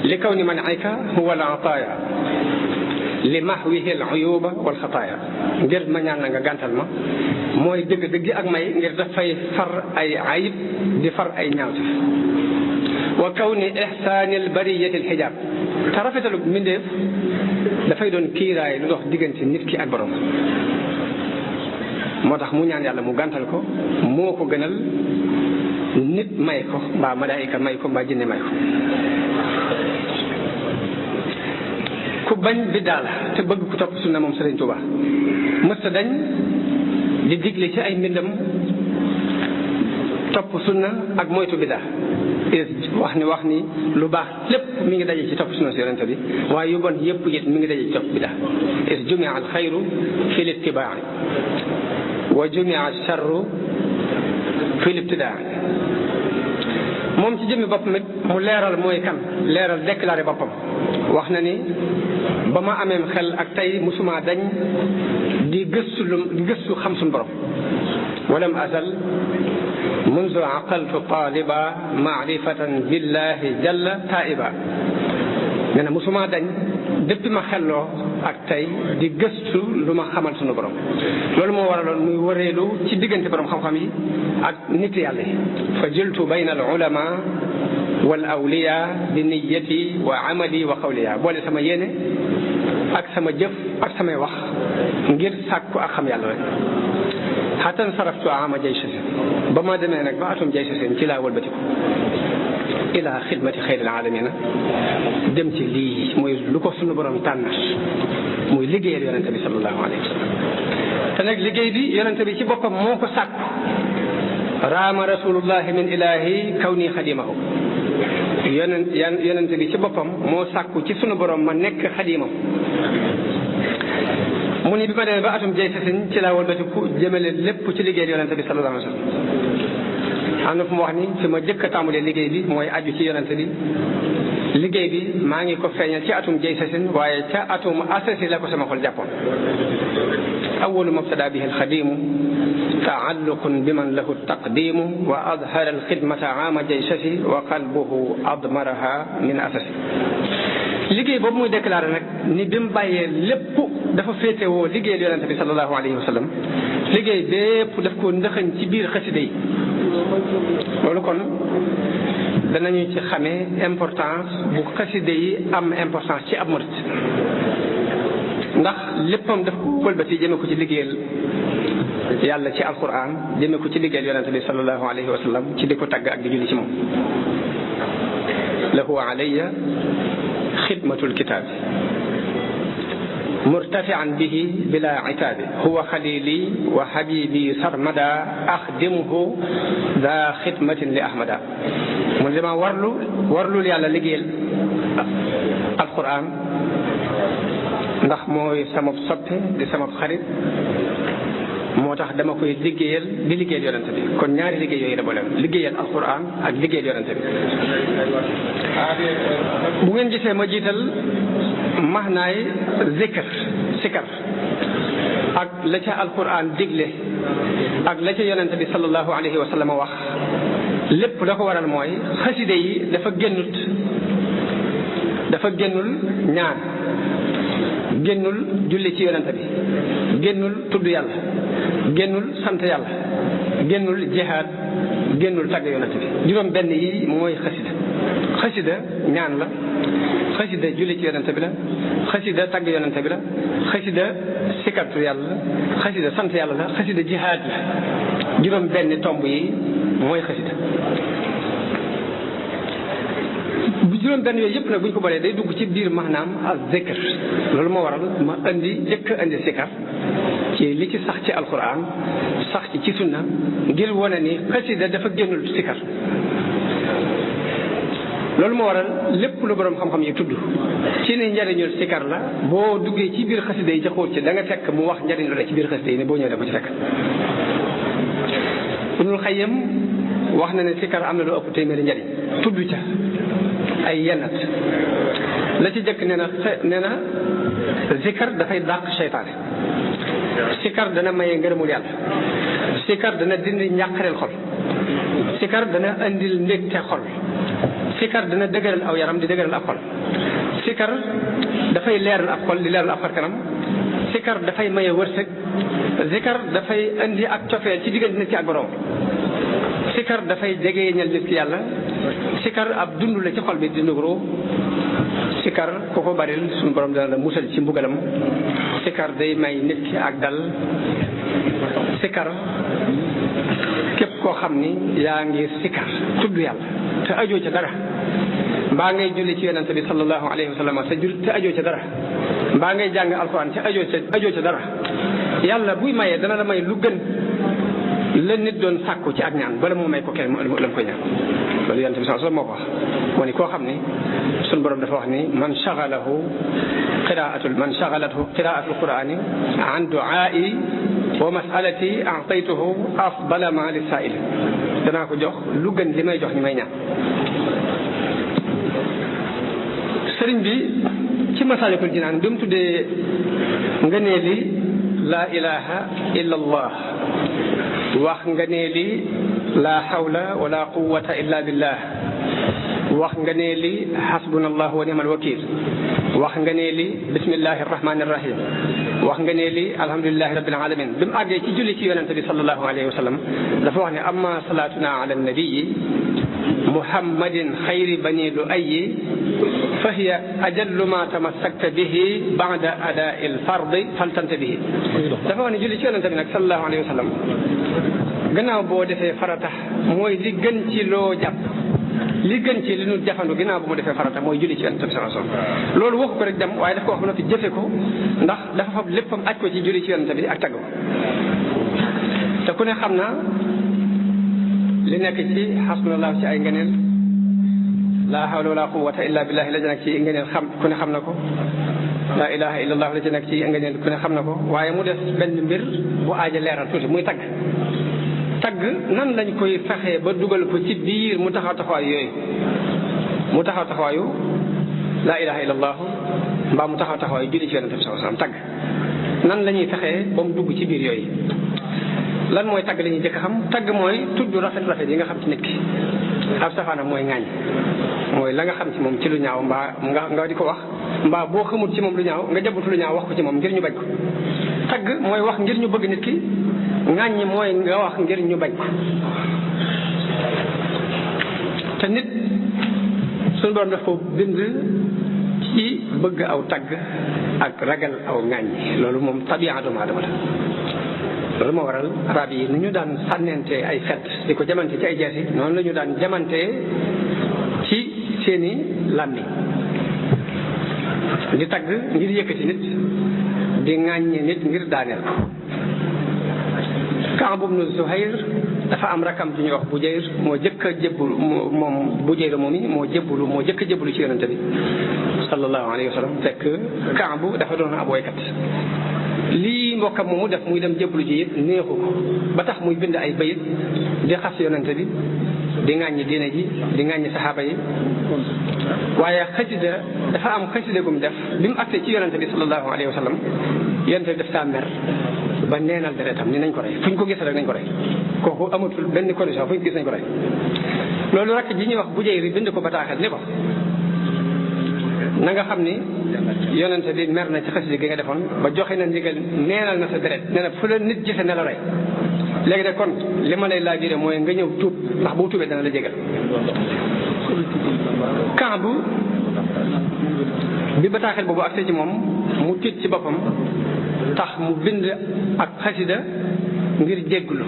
li kaw ni man ayka huwa al ataaya li mahwihi al uyuba wal xataaya ngir ma ñaan la nga gàntal ma mooy dëgg ak may ngir dafay far ay ayib di far ay ñaawte wa kawni ihsaani al bariyati al xijaab te rafetalu mbindeef dafay doon kiiraay lu dox diggante nit ki ak borom moo tax mu ñaan yàlla mu gàntal ko moo ko gënal nit may ko mbaa malaayika may ko mbaa jinne may ko ku bañ biddaa la te bëgg ku topp sunna moom Sëriñ Tuubaa mësta dañ di digle ci ay mbindam topp sunna ak moytu biddaa wax ni lu baax lépp mi ngi daje ci topp sunna si yonente bi waaye yu bon yëpp it mi ngi daje ci topp biddaa is jumia al xayru fi l ittibaai wa jumia al charru fi l ibtidaa moom ci jëmmi boppam it mu leeral mooy kan leeral déclaré boppam wax na ni ba ma ameem xel ak tey musuma dañ di gëstu xam suñu borom walam azal munzu aqaltu taliba maarifatan billahi jalla taiba nee na musuma dañ depuis ma xelloo ak tey di gëstu lu ma xamal suñu borom loolu moo waraloon muy wëreelu ci diggante borom xam-xam yi ak nit yàlla yi fa jiltu bayna al ulama wal awliya bi niyati wa amali wa qawliya boole sama yéene ak sama jëf ak samay wax ngir sàkku ak xam yàlla rek xatan saraftu ama jay sasin ba ma demee nag ba atum jay sasin ci laa wëlbatiku ila xidmati xayril alamina dem ci lii mooy lu ko sunu borom tànn muy liggéeyal yonente bi sallallahu alayhi wa sallam te nag liggéey bi yonente bi ci boppam moo ko sàkku raama rasulullahi min ilahi kaw nii xadimahu yonente bi ci boppam moo sàkku ci sunu borom ma nekk xadimam. mu ni bi ma demee ba atum jay sasin ci laa walbatiku jëmale lépp ci liggéey yonente bi sallallahu alayhi wa sallam. am na fu mu wax ni fi ma jëkk a tàmbalee liggéey bi mooy aju ci yonente bi. liggéey bi maa ngi ko feeñal ci atum jay sasin waaye ca atum asasi la ko sama xol jàppoon. awalu mabtada bihi alxadimu taalluqun biman lahu taqdimu wa adhara alxidmata aama jaysasi wa qalbuhu admaraha min asasi. liggéey boobu muy déclaré nag ni bi mu bàyyee lépp dafa féetewoo liggéeyal yonente bi sallallahu alayhi wa sallam. liggéey bépp daf ko ndëxañ ci biir xasida yi. loolu kon danañu ci xamee importance bu xasida yi am importance ci ab murit, ndax léppam daf ko wëlbati jëme ko ci liggéeyal yàlla ci alquran, jëme ko ci liggéeyal yonente bi sallallahu alayhi wa sallam, ci di ko tagg ak di julli ci moom. lahu alayya xidmatul kitaabi murtafian bihi bila itaabi huwa xalili wa habibi sarmada axdimuhu da xidmatin li ahmada. mu ne dama warlul yàlla liggéeyal alquran ndax mooy sama soppe di sama xarit, moo tax dama koy liggéeyal di liggéeyal yonente bi. kon ñaari liggéey yooyu la boole, liggéeyal alquran ak liggéeyal yonente bi. bu ngeen gisee ma jiital maxnaay zikr sikar ak la ca alquran digle ak la ca yonente bi sallallahu alayhi wa sallam wax, lépp la ko waral mooy xaside yi dafa génnul ñaan, génnul julli ci yonente bi, génnul tudd yàlla, génnul sant yàlla, génnul jihaad, génnul tagg yonente bi. juróom benn yi mooy xasida ñaan la, xasida julli ci yonente bi la, xasida tagg yonente bi la, xasida sikartu yàlla la, xasida sant yàlla la, xasida jihaad la. juróom benn tomb yi mooy xasida. bu juróom benn yooyu yëpp nag bu ñu ko boolee day dugg ci biir maanaam az-zikr. loolu moo waral ma jëkk indi sikar ci li ci sax ci alquran, sax ci sunna, ngir wane ni xasida dafa génnul sikar. loolu moo waral lépp lu borom xam-xam yi tudd ci ni njariñul sikar la, boo duggee ci biir xasida yi ca xóot ci da nga fekk mu wax njariñ lu la ci biir xasida yi ne boo ñëwee da ko ci fekk. Ibnul Xayyim wax na ne sikar am na lu ëpp téeméeri njariñ, tudd ca ay yennat. la ci jëkk nee na zikar dafay dàq seytaane, sikar dana maye ngërëmul yàlla, sikar dana dindi njàqareel xol, sikar dana andil ndégte xol, sikar dana dëgëral aw yaram di dëgëral ab xol, sikar dafay leeral ab xol di leeral ab xar kanam, sikar dafay maye wërsëg, sikar dafay indi ak cofeel ci diggante nit ki ak borom, sikar dafay jegeñal nit ki yàlla, sikar ab dund la ci xol bi di nugru, sikar ku ko baril suñu borom dana la musal ci mbugalam, sikar day may nit ki ak dal, sikar képp koo xam ni yaa ngi sikar tudd yàlla te ajoo ca dara, mbaa ngay julli ci yonente bi sallallahu alayhi wa sallam te ajoo ca dara, mbaa ngay jàng alquran te ajoo ca dara, yàlla buy mayee dana la may lu gën la nit doon sàkku ci ak ñaan bala moo may ko kenn la mu koy ñaan. loolu yonente bi sallallahu alayhi wa sallam moo ko wax, moo ni koo xam ni suñu borom dafa wax ni man shagalathu qiraatul qur'ani an du'aa'i wa mas'alati a'taytuhu afdala ma lis-saa'il, danaa ko jox lu gën li may jox ñi may ñaan. sëriñ bi ci Masaalikul Jinaan bi mu tuddee ngëneeli laa ilaha illa allah, wax ngëneeli laa hawla wala quwwata illa billah, wax ngëneeli hasbunallahu wa ni'mal wakiil, wax ngëneeli bismillahi rahmani rahim, wax ngëneeli alhamdulillahi rabbil alamin. bi mu àggee ci julli ci yonente bi sallallahu alayhi wa sallam dafa wax ne amma salatuna ala nabiyi muhammadin xayri bani lu'ayyi fa hiya ajallu ma tamassakta bihi ba'da ada'i al-fardi faltanta bihi. dafa wax ne julli ci yonente bi nag sallallahu alayhi wa sallam gannaaw boo defee farata mooy li gën ci loo jàpp li gën ci li ñu jafandu ginnaaw bu mu defee farata mooy julli ci yonent bi sallallahu alayhi wasallam loolu waxu ko rek dem waaye daf ko wax ba noppi jëfe ko ndax dafa fab léppam aj ko ci julli ci yonent bi ak tagg ko te ku ne xam na li nekk ci xasbunallahu ci ay ngëneel laa hawla wala quwwata illa billahi la ci nekk ci ngëneel xam ku ne xam na ko laa ilaha illallah la ci nekk ci ngëneel ku ne xam na ko waaye mu des benn mbir bu aaja leeral tuuti muy tagg nan lañ koy fexee ba dugal ko ci biir mu taxaw taxawaayu yooyu mu taxaw taxawaayu laa ilaha illallah mbaa mu taxaw taxawaayu julli ci yonent bi sallallahu alayhi wasallam tagg nan la ñuy fexee ba mu dugg ci biir yooyu lan mooy tagg la ñuy jëkk xam tagg mooy tudd rafet rafet yi nga xam ci nit ki ab safaanam mooy ŋaañ mooy la nga xam ci moom ci lu ñaaw mbaa nga di ko wax mbaa boo xamut ci moom lu ñaaw nga jabatu lu ñaaw wax ko ci moom ngir ñu bañ ko tagg mooy wax ngir ñu bëgg nit ki ŋaañ mooy nga wax ngir ñu bañ ko te nit suñu borom daf ko bind ci bëgg aw tagg ak ragal aw ŋaañ loolu moom tabi'a doomu aadama la loolu moo waral arab yi ni ñu daan sànnente ay fet di ko jamante ci ay jeesi noonu la ñu daan jamante ci seeni làmmiñ di tagg ngir yëkkati nit di ŋàññe nit ngir daaneel ko Kaab ibnu Zuhayr dafa am rakam ju ñuy wax Bujayr moo jëkk a jébbulu moom Bujayr moom yi moo jëkk a jébbulu ci yonente bi sallallahu alayhi wa sallam fekk Kaab dafa doon ab woykat lii mbokkam moomu def muy dem jébbalu ji it neexu ko ba tax muy bind ay bayit di xas yonente bi di ŋàññi diine ji di ŋàññi saxaaba yi waaye xasida dafa am xasida gum def bi mu agsee ci yonente bi sallallahu alayhi wa sallam yonente bi daf saa mer ba neenal deretam ni nañ ko rey fu ñu ko gis rek nañ ko rey kooku amatul benn condition fu ñu ko gis nañ ko rey loolu rek ji ñuy wax Bujayri bind ko bataaxel ni ko na nga xam ni yonente bi mer na ci xasida gi nga defoon ba joxe na ndigal neenal na sa deret nee na fu la nit gise ne la rey léegi de kon li ma lay laajure mooy nga ñëw tuub ndax boo tuubee dana la jégal Kaab bi bataaxel boobu agsee ci moom mu tiit ci boppam tax mu bind ak xasida ngir jégglu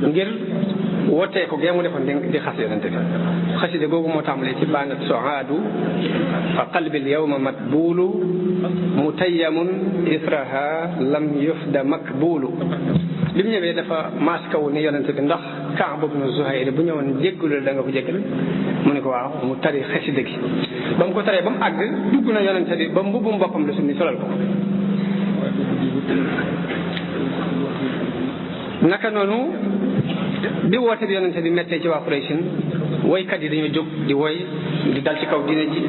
ngir wootee ko gee mu defoon di xas yonente bi xasida googu moo tàmbalee ci baanat soaadu fa qalbil yawma matbuulu mutayyamun israha lam yufda makbuulu bi mu ñëwee dafa maaskawu ni yonente bi ndax Kaab ibnu Zuhayr bu ñëwoon jéggulu da nga ko jéggal mu ne ko waaw mu tari xasida gi ba mu ko taree ba mu àgg dugg na yonente bi ba mbubbum boppam la summi solal ko naka noonu bi woote bi yonente bi mettee ci waa Quraysh woykat yi dañoo jóg di woy di dal ci kaw diine ji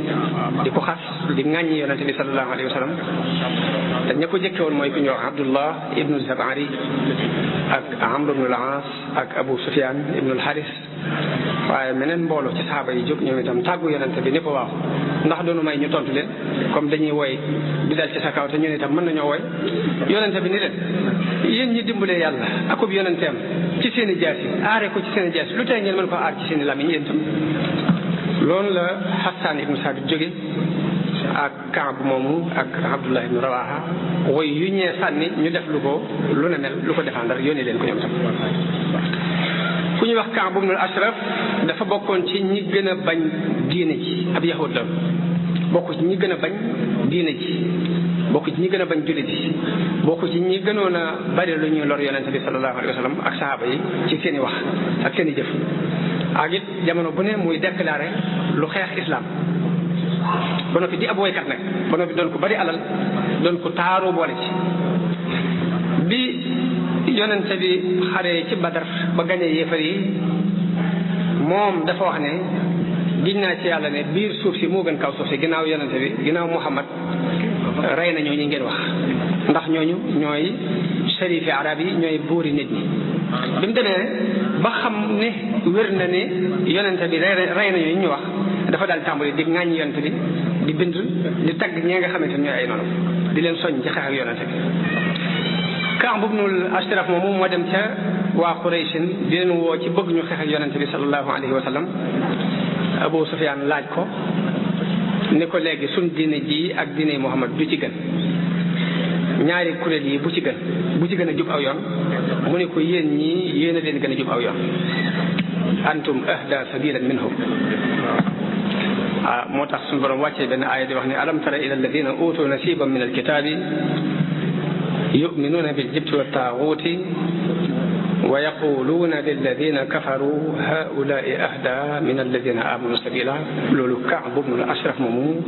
di ko xas di ŋàññi yonente bi sallallahu alayhi wa sallam te ña ko jëkke woon mooy ku ñuy wax Abdullah ibnu Zabari ak Amr ibnu al-Aas ak Abu Sufyan ibnu al-Haris waaye meneen mbooloo ci saxaaba yi jóg ñoom itam tàggu yonente bi ni ko waaw ndax doonu may ñu tontu leen comme dañuy woy di dal ci sa kaw te ñun itam mën nañoo woy yonente bi ni leen yéen ñi dimbalee yàlla akub yonenteem ci seen i jaas yi aare ko ci seen i jaas lu tey ngeen mën ko aar ci seen i lamiñ yéen itam loolu la Hassan ibnu Saabit jóge ak Kaab moomu ak Abdullah ibnu Rawaha woy yu ñee sànni ñu def lu ko lu ne mel lu ko défendre yónnee leen ko ñoom itam ku ñuy wax Kaab ibnu Ashraf dafa bokkoon ci ñi gën a bañ diine ji ab yahud la bokk ci ñi gën a bañ diine ji bokk ci ñi gën a bañ jullit ji bokk ci ñi gënoon a bari lu ñuy lor yonente bi sallallahu alayhi wa sallam ak sahaaba yi ci seen i wax ak seen i jëf ak it jamono bu ne muy déclaré lu xeex islam ba noppi di ab woykat nag ba noppi doon ko bari alal doon ko taaru boole ci bi yonente bi xaree ci Badar ba gañe yéefar yi moom dafa wax ne giñ naa ci yàlla ne biir suuf si moo gën kaw suuf si ginnaaw yonente bi ginnaaw Muhammad rey na ñooñu ngeen wax ndax ñooñu ñooy sharifi arab yi ñooy buuri nit ñi bi mu demee ba xam ne wér na ne yonente bi rey na ñooñu ñu wax dafa daal tàmbali di ŋàññ yonente bi di bind di tagg ñee nga xamante ñooy ay noonu di leen soññ ci xeex ak yonente bi Kaab ibnul Ashraf moom moo dem ca waa Quraysh di leen woo ci bëgg ñu xeex ak yonente bi sallallahu alayhi wa sallam Abu Sufyaan laaj ko ni ko léegi suñ diine ji ak diine Muhammad du ci gën ñaari kuréel yi bu ci gën a jub aw yoon mu ne ko yéen ñii yéen a leen gën a jub aw yoon antum ahda sabilan minhum moo tax suñu borom wàccee benn aaya di wax ne alam tara ila alladina utu nasiban min alkitabi yuminuuna biljibti wa taaguuti wa yaquluuna lilladina kafaru haulai ahda min alladina amanu sabila loolu Kaab ibn al-Ashraf moomu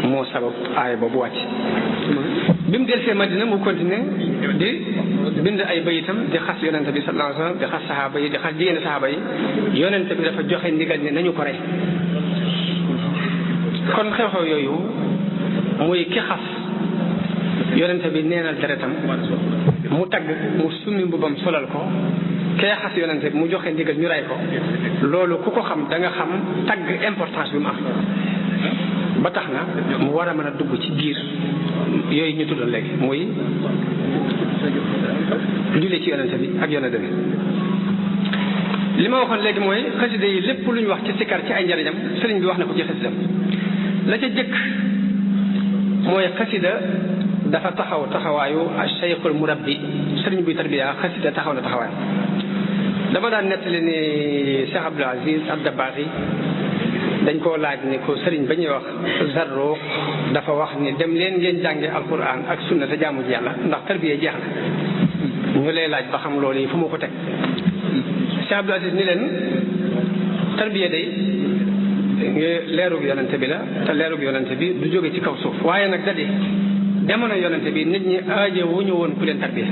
moo sabab aaya boobu wàcc. bi mu delsee Madina mu continué di bind ay bayitam di xas yonente bi sallallahu alayhi wa sallam di xas saxaaba yi di xas jigéen saxaaba yi yonente bi dafa joxe ndigal ne nañu ko rey. kon xew-xew yooyu muy ki xas yonente bi neenal deretam mu tagg mu summi mbubam solal ko kee xas yonente bi mu joxe ndigal ñu rey ko loolu ku ko xam da nga xam tagg importance bi mu am ba tax na mu war a mën a dugg ci biir yooyu ñu tuddoon léegi muy julli ci yonente bi ak yonente bi. li ma waxoon léegi mooy xasida yi lépp lu ñu wax ci sikar ci ay njariñam sëriñ bi wax na ko ci xasidam la ca jëkk mooy xasida dafa taxaw taxawaayu cheikhul murabbi sëriñ buy tarbiya xasida taxaw na taxawaay. dama daan nettali ni Cheikh Abdul Aziz Ad-Dabbaax dañ koo laaj ni ko sëriñ ba ñuy wax Zarruq dafa wax ni dem leen ngeen jànge alquran ak sunna te jaamu ji yàlla ndax tarbiya jeex na ñu lay laaj ba xam loolu yi fu ma ko teg. Cheikh Abdul Aziz ni leen tarbiya day leerug yonente bi la te leerug yonente bi du jóge ci kaw suuf waaye nag da di demono yonente bi nit ñi aaje wu ñu woon ku leen tarbiya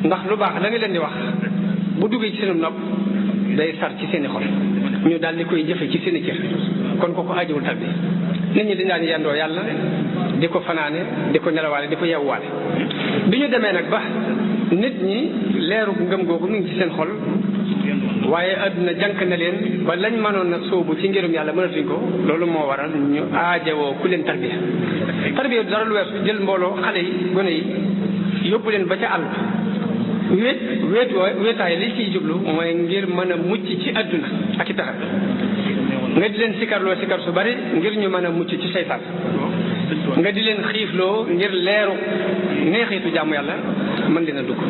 ndax lu baax la nga leen di wax bu duggee ci seen nopp day sar ci seen i xol ñu daal di koy jëfe ci seen i cër kon kooku aajewul tarbiya nit ñi dañ daan yendoo yàlla di ko fanaane di ko nelawaale di ko yewwaale bi ñu demee nag ba nit ñi leerug ngëm googu mu ngi ci seen xol waaye adduna jànk na leen ba lañ mënoon nag soobu ci ngirum yàlla mënatuñ ko loolu moo waral ñu aajowoo ku leen tarbiya tarbiya dara lu weesu jël mbooloo xale yi gone yi yóbbu leen ba ca àll wéetaay li ciy jublu mooy ngir mën a mucc ci adduna ak i pexe nga di leen sikarloo sikar su bari ngir ñu mën a mucc ci seytaan nga di leen xiifloo ngir leeru neexitu jaamu yàlla mën leen a dugg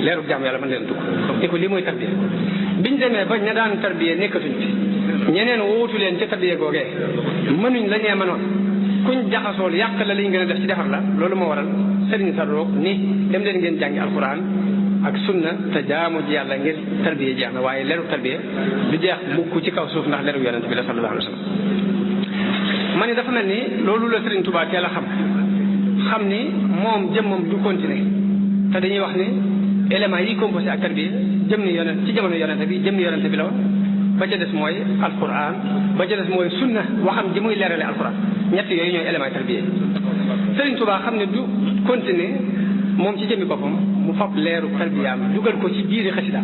leeru jaamu yàlla mën leen a dugg te ko lii mooy tarbiya biñ demee ba ña daan tarbiya nekkatuñ fi ñeneen wóotu leen ca tarbiya googee mënuñ la ñee mënoon kuñ jaxasool yàq la liñ gën a def ci defar la loolu moo waral Sëriñ Zarruq ni dem leen ngeen jàngi alquran ak sunna te jaamu ji yàlla ngir tarbiya jeex na waaye leeru tarbiya du jeex mukk ci kaw suuf ndax leeru yonent bi la sallallahu alayhi wa sallam. ma ne dafa mel ni loolu la Sëriñ Tuubaa teel a xam ni moom jëmmam du continuer te dañuy wax ni éléments yi composé ak tarbiya jëm ni yonent ci jamono yonent bi jëm ni yonent bi la woon ba ca des mooy alquran ba ca des mooy sunna waxam ji muy leerale alquran ñett yooyu ñooy éléments tarbiya Sëriñ Tuubaa xam ne du continuer moom ci jëmmi boppam mu fab leeru tarbiyaam dugal ko ci biiri xasida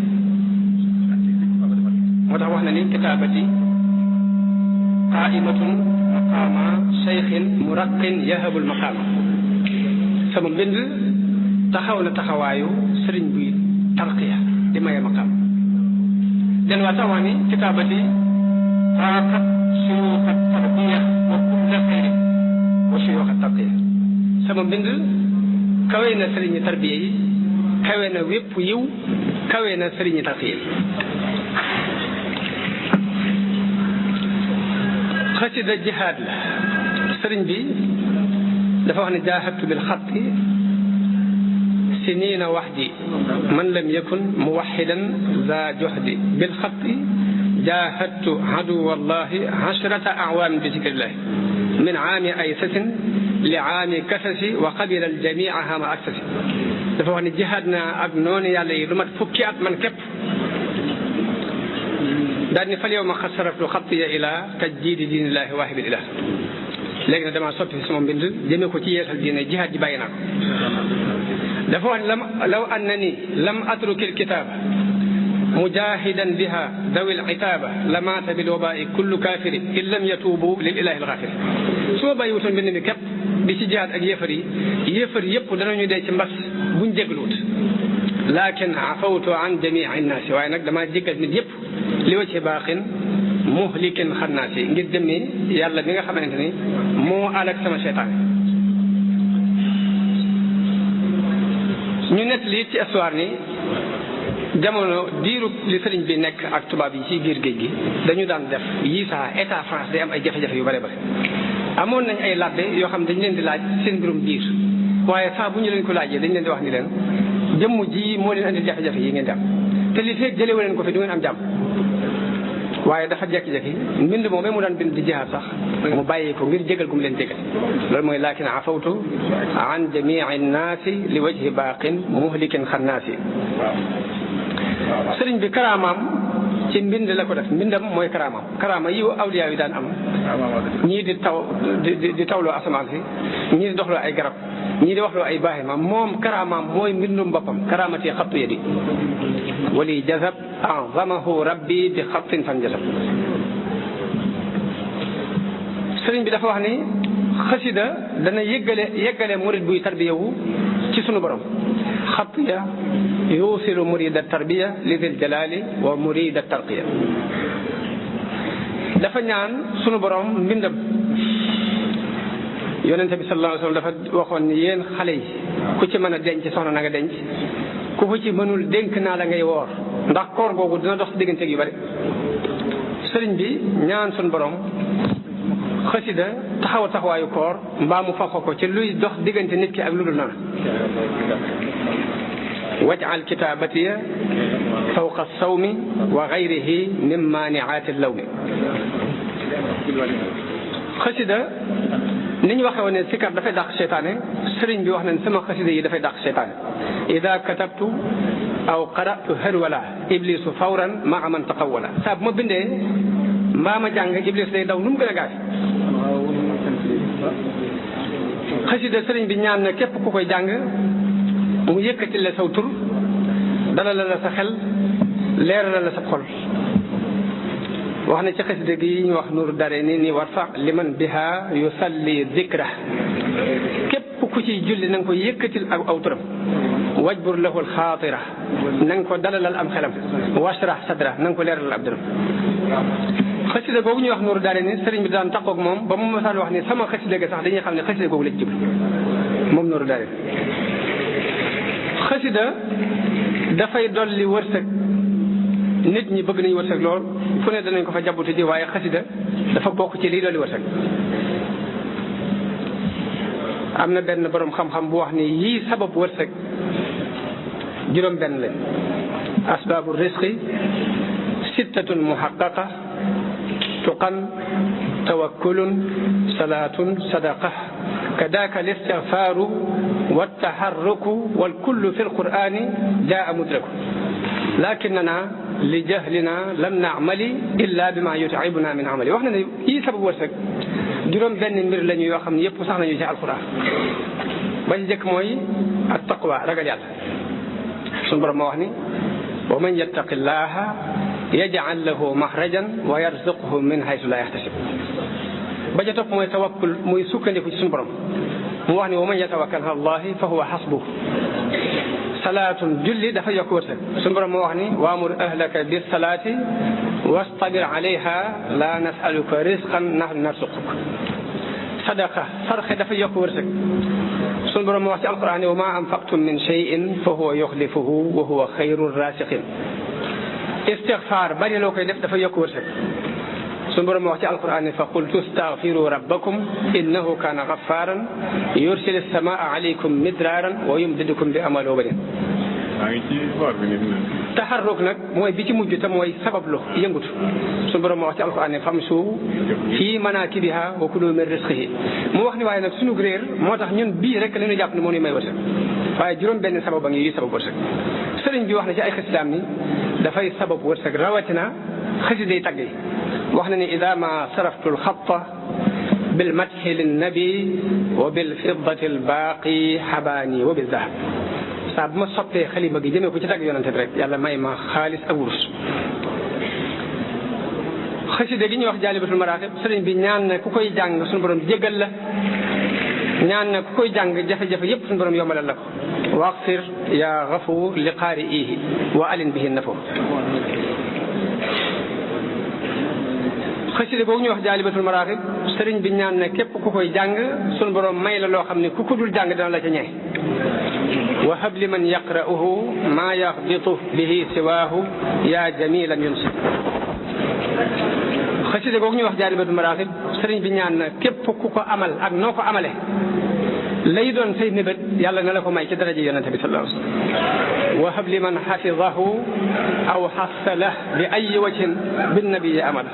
moo tax wax na ni kitaabati qaimatun maqaama cheikhin muraqin yahabul maqaama sama mbind taxaw na taxawaayu sëriñ buy tarqiya di maye maqaam den waa tax wax ni kitaabati taaqat suyuuxa tarbiya wa kulla xayrin wa suyuuxa tarqiya sama mbind kawe na sëriñi tarbiya yi kawe na wépp yiw kawe na sëriñi tarqiya yi xasida jihaad la sëriñ bi dafa wax ne jaahadtu bil xatti siniina waxdi man lam yakun muwaxidan za joxdi bil xatti jaahadtu aduwa allahi ashrata awaamin bi zikrillahi min aami aysasin li aami kasasi wa qabila aljamia hama aksasi dafa wax ne jihaad naa ak noonu yàlla yi lu mat fukki at man képp daal ni fal yow ma xat saraftu xattiya ila tajdiidi diinillahi waahibil ilah léegi nag damaa soppi sama mbind jëmee ko ci yeesal diine jihaad ji bàyyi naa ko dafa wax law annani lam atruki alkitaaba mujahidan biha dawi alitaaba lamaata bil wabaai kullu kaafiri in lam yatuubu lil ilahi alxaafiri su ma bàyyi wutoon mbind mi képp di ci jihaad ak yéefar yëpp danañu dee ci mbas buñ jégluwut lakin afawtu an jamii nnaasi waaye nag damaa jéggal nit yëpp li wa ci baaxin muhlikin xannaasi ngir jëmmi yàlla mi nga xamante ni moo alak sama seytaan ñu nett lii ci histoire ni jamono diiru li sëriñ bi nekk ak tubaab yi ci biir géej gi dañu daan def yii saa état France day am ay jafe-jafe yu bare bare amoon nañ ay labbe yoo xam dañ leen di laaj seen mbirum biir waaye saa bu ñu leen ko laajee dañ leen di wax ni leen jëmm ji moo leen andil jafe-jafe yi ngeen di am te li feeg jëlewu leen ko fi du ngeen am jàmm waaye dafa jekki-jekki mbind moom mu daan bind di jihaad sax mu bàyyi ko ngir jégal gu mu leen jégal loolu mooy laakin afawtu an jamii nnaasi li wajhi baaqin muhlikin xannaasi sëriñ bi karaamaam ci mbind la ko def mbindam mooy karaamaam karaama yi awliyaa yi daan am ñii di di tawloo asamaan si ñii di doxloo ay garab ñii di waxloo ay baaxima moom karaamaam mooy mbindum boppam karaamati xattu yadi wali jazab azamahu rabbi bi xattin fan jazab sëriñ bi dafa wax ni xasida dana yeggale murid buy tarbiyawu ci sunu borom xatiya yuusilu murida tarbiya li dil jalali wa murida tarqiya dafa ñaan sunu borom mbindam yonente bi sallallahu alayhi wa sallam dafa waxoon ni yéen xale yi ku ci mën a denc soxna na nga denc ku ko ci mënul dénk naa la ngay woor ndax koor googu dina dox digganteeg yu bari sëriñ bi ñaan sunu borom xasida taxaw taxawaayu koor mbaa mu faxo ko ci luy dox diggante nit ki ak lu dul noonu waj'al kitaabatiya fawqa sawmi wa gayrihi min maaniaati lawmi xasida ni ñu waxee woon ne sikar dafay dàq seytaane sëriñ bi wax nañ sama xasida yi dafay dàq seytaane ida katabtu aw qara'tu harwala iblisu fawran maa man taqawwala saa bu ma bindee mbaa ma jàng iblis day daw nu mu gën a gaaw xasida sëriñ bi ñaan na képp ku koy jàng mu yëkkati la saw tur dalal la sa xel leeral la sa xol wax na ci xasida gi ñu wax nuuru dare ni warfa liman biha yusalli dikra képp ku ciy julli na nga ko yëkkatil ak aw turam wajbur lahu alxaatira na nga ko dalalal am xelam washrah sadra na nga ko leeralal ab dërëm xasida googu ñuy wax nuuru dare ni sëriñ bi daan taqoog moom ba mu masaan wax ni sama xasida ga sax dañuy xam ne xasida googu la ci jublu moom nuuru dare xasida dafay dolli wërsëg nit ñi bëgg nañu wërsëg lool fu ne danañ ko fa jàbbutu ji waaye xasida dafa bokk ci lii dolli wërsëg am na benn borom xam-xam bu wax ni yii sabab wërsëg juróom benn lañ asbaabu risqi sittatun muhaqqaqa tuqan tawakkulun salaatun sadaqa kadaaka listigfaaru wattaharruku walkullu fi lqur'ani jaa mudraku lakinana li jahlina lam naamali illa bima yut'ibuna min amali wax na ne yii sababu wërsëg juróom benn mbir lañu yoo xam ne yëpp sax nañu ci alquran ba ci jëkk mooy at taqwa ragal yàlla suñu borom moo wax ni wa man yattaqi llaha yaj'al lahu maxrajan wa yarzuqhu min haythu la yaxtasib ba ca topp mooy tawakkul muy sukkandiku ci suñu borom mu wax ni wa man yatawakkal ala allahi fa huwa hasbuh salaatun julli dafa yokk wërsëg suñu borom moo wax ni waamur ahlaka bis salaati wastabir alayha la nasaluka risqan nahnu narzuquk sadaqa sarxe dafa yokk wërsëg suñu borom moo wax ci alquran ni wa ma anfaqtum min shay'in fa huwa yuxlifuhu wa huwa xayru rasiqin istigfaar bari loo koy def dafa yokk wërsëg suñu borom wax ci alquran fa qultu astaghfiru rabbakum innahu kana ghaffaran yursil as-samaa alaykum midraran wa yumdidukum bi amwalin wa banin taxarruk nag mooy bi ci mujj te mooy sabablu yëngutu suñu borom wax ci alquran famshu fi manakibiha wa kulu min rizqihi mu wax ni waaye nag suñu réer moo tax ñun bii rek la ñu jàpp ne moo ñuy may wërsëg waaye juróom benn sabab a ngi yi sabab wërsëg sëriñ bi wax na ci ay xasidaam ni dafay sabab wërsëg rawatina xasiday tagg yi wax na ni ida ma saraftu alxatta bilmadxi linnabi wa bilfiddati albaaqi xabaani wa bizahab saa bu ma soppee xalima gi jëmee ko ci tagg yonante bi rek yàlla may ma xaalis ak wurus xasida gi ñuy wax jaalibatul maraaxib sëriñ bi ñaan na ku koy jàng suñu borom jéggal la ñaan na ku koy jàng jafe-jafe yépp suñu borom yombalal la ko waxfir ya gafuur li qaari'ihi wa alin bihi nafo xasida googu ñuy wax jaalibatul maraaxib sëriñ bi ñaan na képp ku koy jàng suñu borom may la loo xam ne ku ko dul jàng dana la ca ñee wa hab li man yaqra'uhu maa yaxbitu bihi siwaahu yaa jamilan yunsi. xasida googu ñuy wax Jaalibatul Maraaxib sëriñ bi ñaan na képp ku ko amal ak noo ko amale lay doon say mébét yàlla na la ko may ci daraja yonente bi sallallahu alayhi wa sallam. wa hab li man xafidahu aw xassala bi ay wajhin bin nabiyi amala.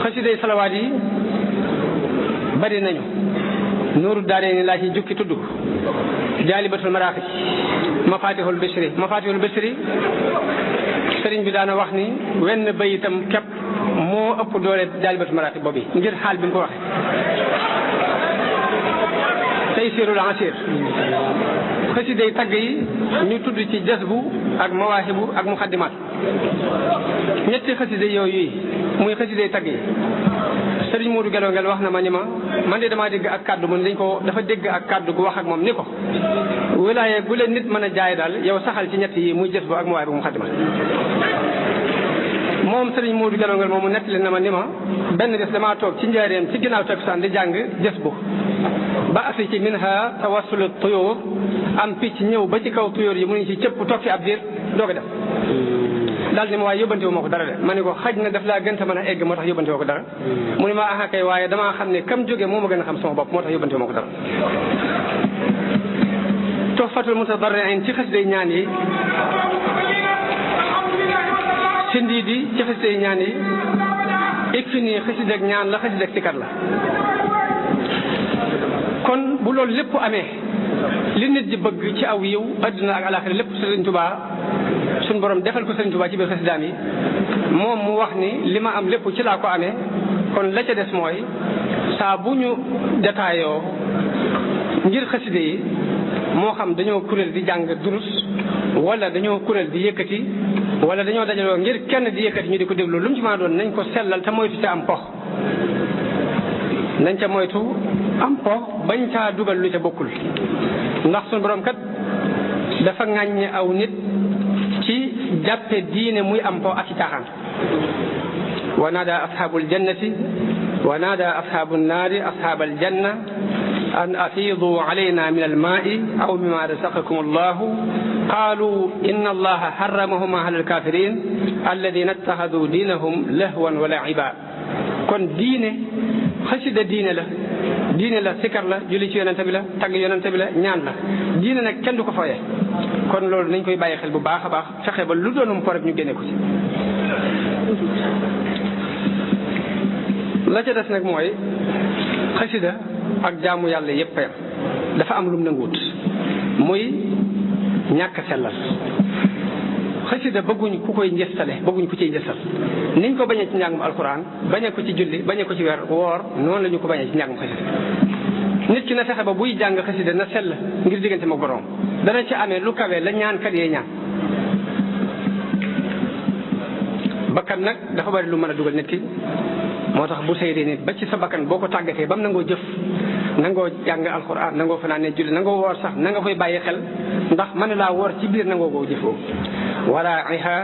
xasiday salawaat yi bari nañu. Nuuru Daarayni laa ci jukki tudd Jaalibatul Maraaxib Mafatihul Bichri sëriñ bi daana wax ni wenn bayitam képp moo ëpp doole Jaalibatul Maraaxib boobu ngir xaal bi mu ko waxee. Taysirul Asir xasiday tagg yi ñu tudd ci jasbu ak mawaahibu ak muxaddimaat. ñetti xasiday yooyu yi muy xasiday tagg yi sëriñ Modou Gelongel wax na ma ni ma man de damaa dégg ak kàddu mu ne dafa dégg ak kàddu gu wax ak moom ni ko wilaaye gu leen nit mën a jaay daal yow saxal ci ñett yi muy jasbu ak mawaahibu ak muxaddimaat. moom sëriñ Modou Gelongel moomu nettali na ma ni ma benn bés damaa toog ci njaareem ci ginnaaw takkusaan di jàng jasbu ba asi ci minha tawassulu tuyóor am picc ñëw ba ci kaw tuyóor yi mu ngi ci cëpp toog fi ab diir doog a def daal ni ma waaye yóbbante wu ma ko dara de ma ne ko xaj na daf laa gën a mën a egg moo tax yóbbante woo ko dara mu ne ma aha kay waaye damaa xam ne kam jóge moo ma gën a xam sama bopp moo tax yóbbante wu ma ko dara. Tuhfatul Mutadarri'in ci xasiday ñaan yi Sindiidi ci xasiday ñaan yi Ikfini xasidak ñaan la xasidak sikar la. kon bu loolu lépp amee li nit di bëgg ci aw yiw adduna ak alaxira lépp Sëriñ Tuubaa suñ borom defal ko Sëriñ Tuubaa ci biir xasidaam yi moom mu wax ni li ma am lépp ci laa ko amee kon la ca des mooy saa bu ñu détailloo ngir xaside yi moo xam dañoo kuréel di jàng durus wala dañoo kuréel di yëkkati wala dañoo dajaloo ngir kenn di yëkkati ñu di ko déglu lu mu ci mën a doon nañ ko sellal te moytu ca am pox nañ ca moytu am po bañ caa dugal lu ca bokkul ndax suñu borom kat dafa ŋàññe aw nit ci jàppe diine muy am po ak ci caaxaan. wa naada ashaabul jannati wa naada ashaabun naari ashaabal janna an afiidu alayna min almaai aw mimma razaqakum allahu qaalu inna allaha harramahuma ala alkafirin alladina ittaxadu diinahum lahwan wa laiba. kon diine xasida diine la sikar la julli ci yonente bi la tagg yonente bi la ñaan la diine nag kenn du ko fooye kon loolu nañ koy bàyyi xel bu baax a baax fexe ba lu doonum po rek ñu génne ko ci. la ca des nag mooy xasida ak jaamu yàlla yépp yam dafa am lum nanguwut muy ñàkk sellal. xasida bëgguñ ku koy njëstale bëgguñ ku ciy njëstal niñ ko bañee ci njàngum alquran bañee ko ci julli bañee ko ci weer woor noonu la ñu ko bañee ci njàngum xasida. nit ki na fexe ba buy jàng xasida na sell ngir diggante mag borom dana ci amee lu kawe la ñaan kat yee ñaan. bakkan nag dafa bari lu mën a dugal nit ki moo tax bu seydee nit ba ci sa bakkan boo ko tàggatee ba mu nangoo jëf nangoo jàng alquran nangoo fanaanee julli nangoo woor sax na nga koy bàyyi xel ndax mën laa woor ci biir nangoo koo jëfoo. waraa'iha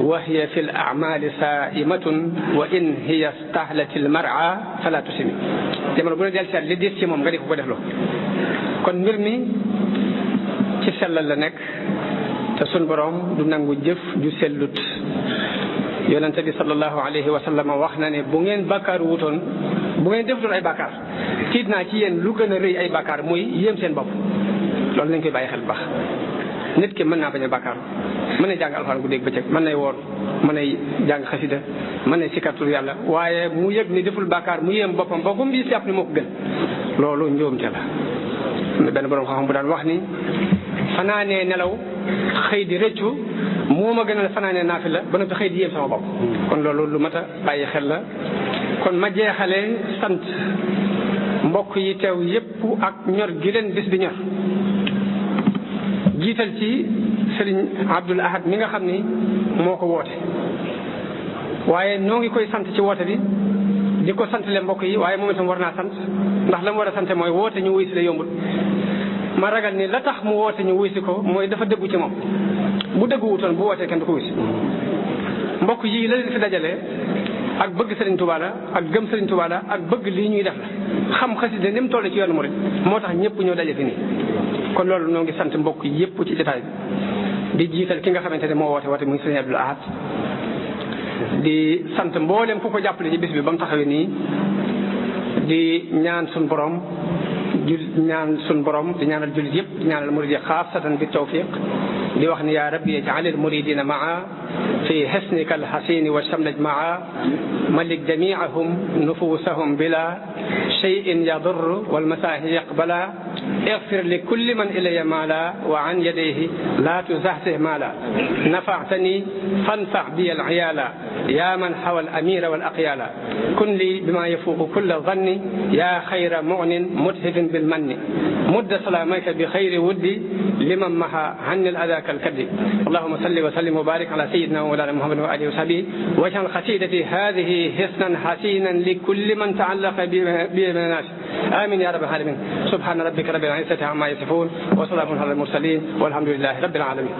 wa hiya fi al-a'maali saa'imatun wa in hiya stahlat al-mar'a fala tusimi. jamono bu ne del seet li diis ci moom nga di ko defloo kon mbir mi ci sellal la nekk te sun borom du nangu jëf ju sellut. yonente bi sallallahu alayhi wa sallam wax na ne bu ngeen bàkkaar wutoon bu ngeen defutoon ay bàkkaar tiit naa ci yéen lu gën a rëy ay bàkkaar muy yéem seen bopp. loolu nañ koy bàyyi xel bu baax. nit ki mën naa bañ a bàkkaar mën na jàng alxuraan guddeeg bëccëg mën nay woor mën nay jàng xasida mën nay sikkartul yàlla waaye mu yëg ni deful bàkkaar mu yéem boppam ba gum bi jàpp ni moo ko gën loolu njuumte la. am na benn borom xam-xam bu daan wax ni fanaanee nelaw xëy di rëccu moo ma gënal fanaanee naafila ba noppi xëy di yéem sama bopp. kon loolu lu mat a bàyyi xel la. kon ma jeexalee sant mbokk yi teew yépp ak ñor gi leen bis bi ñor. jiital ci Sëriñ Abdul Ahad mi nga xam ni moo ko woote waaye noo ngi koy sant ci woote bi di ko santale mbokk yi waaye moom itam war naa sant ndax la mu war a sant mooy woote ñu wuy si la yombul. ma ragal ni la tax mu woote ñu wuy si ko mooy dafa dëggu ci moom bu dëggu wutoon bu wootee kenn du ko wuy si. mbokk yi la leen fi dajale ak bëgg Serigne Touba la ak gëm Serigne Touba la ak bëgg lii ñuy def la xam xasida ni mu toll ci yoonu murid moo tax ñëpp ñoo daje fi nii. kon loolu ñoo ngi sant mbokk yëpp ci jotaay bi di jiital ki nga xamante ne moo woote muy Serigne Abdoul Ahad di sant mboolem ku ko jàppale ci bis bi ba mu taxawee nii di ñaan suñ borom di ñaanal jullit yëpp di ñaanal murid yi xaasatan bi tawfiq di wax ni yaa rabbi ij'alil muridina maa fi hisnika alhasini wa shamlaj maa malik jami'ahum nufusahum bila shay'in yadur wal masahi yaqbala اغفر لكل من إلي مالا وعن يديه لا تزهزه مالا نفعتني فانفع بي العيالا يا من حوى الأمير والأقيالا كن لي بما يفوق كل ظن يا خير مغن مذهب بالمن مد سلامك بخير ودي لمن محى عن الأذى كالكد اللهم صل وسلم وبارك على سيدنا ومولانا محمد وآله وصحبه واجعل قصيدتي هذه حسنا حسينا لكل من تعلق بمناش آمين يا رب العالمين سبحان ربك رب العزة عما يصفون وسلام على المرسلين والحمد لله رب العالمين.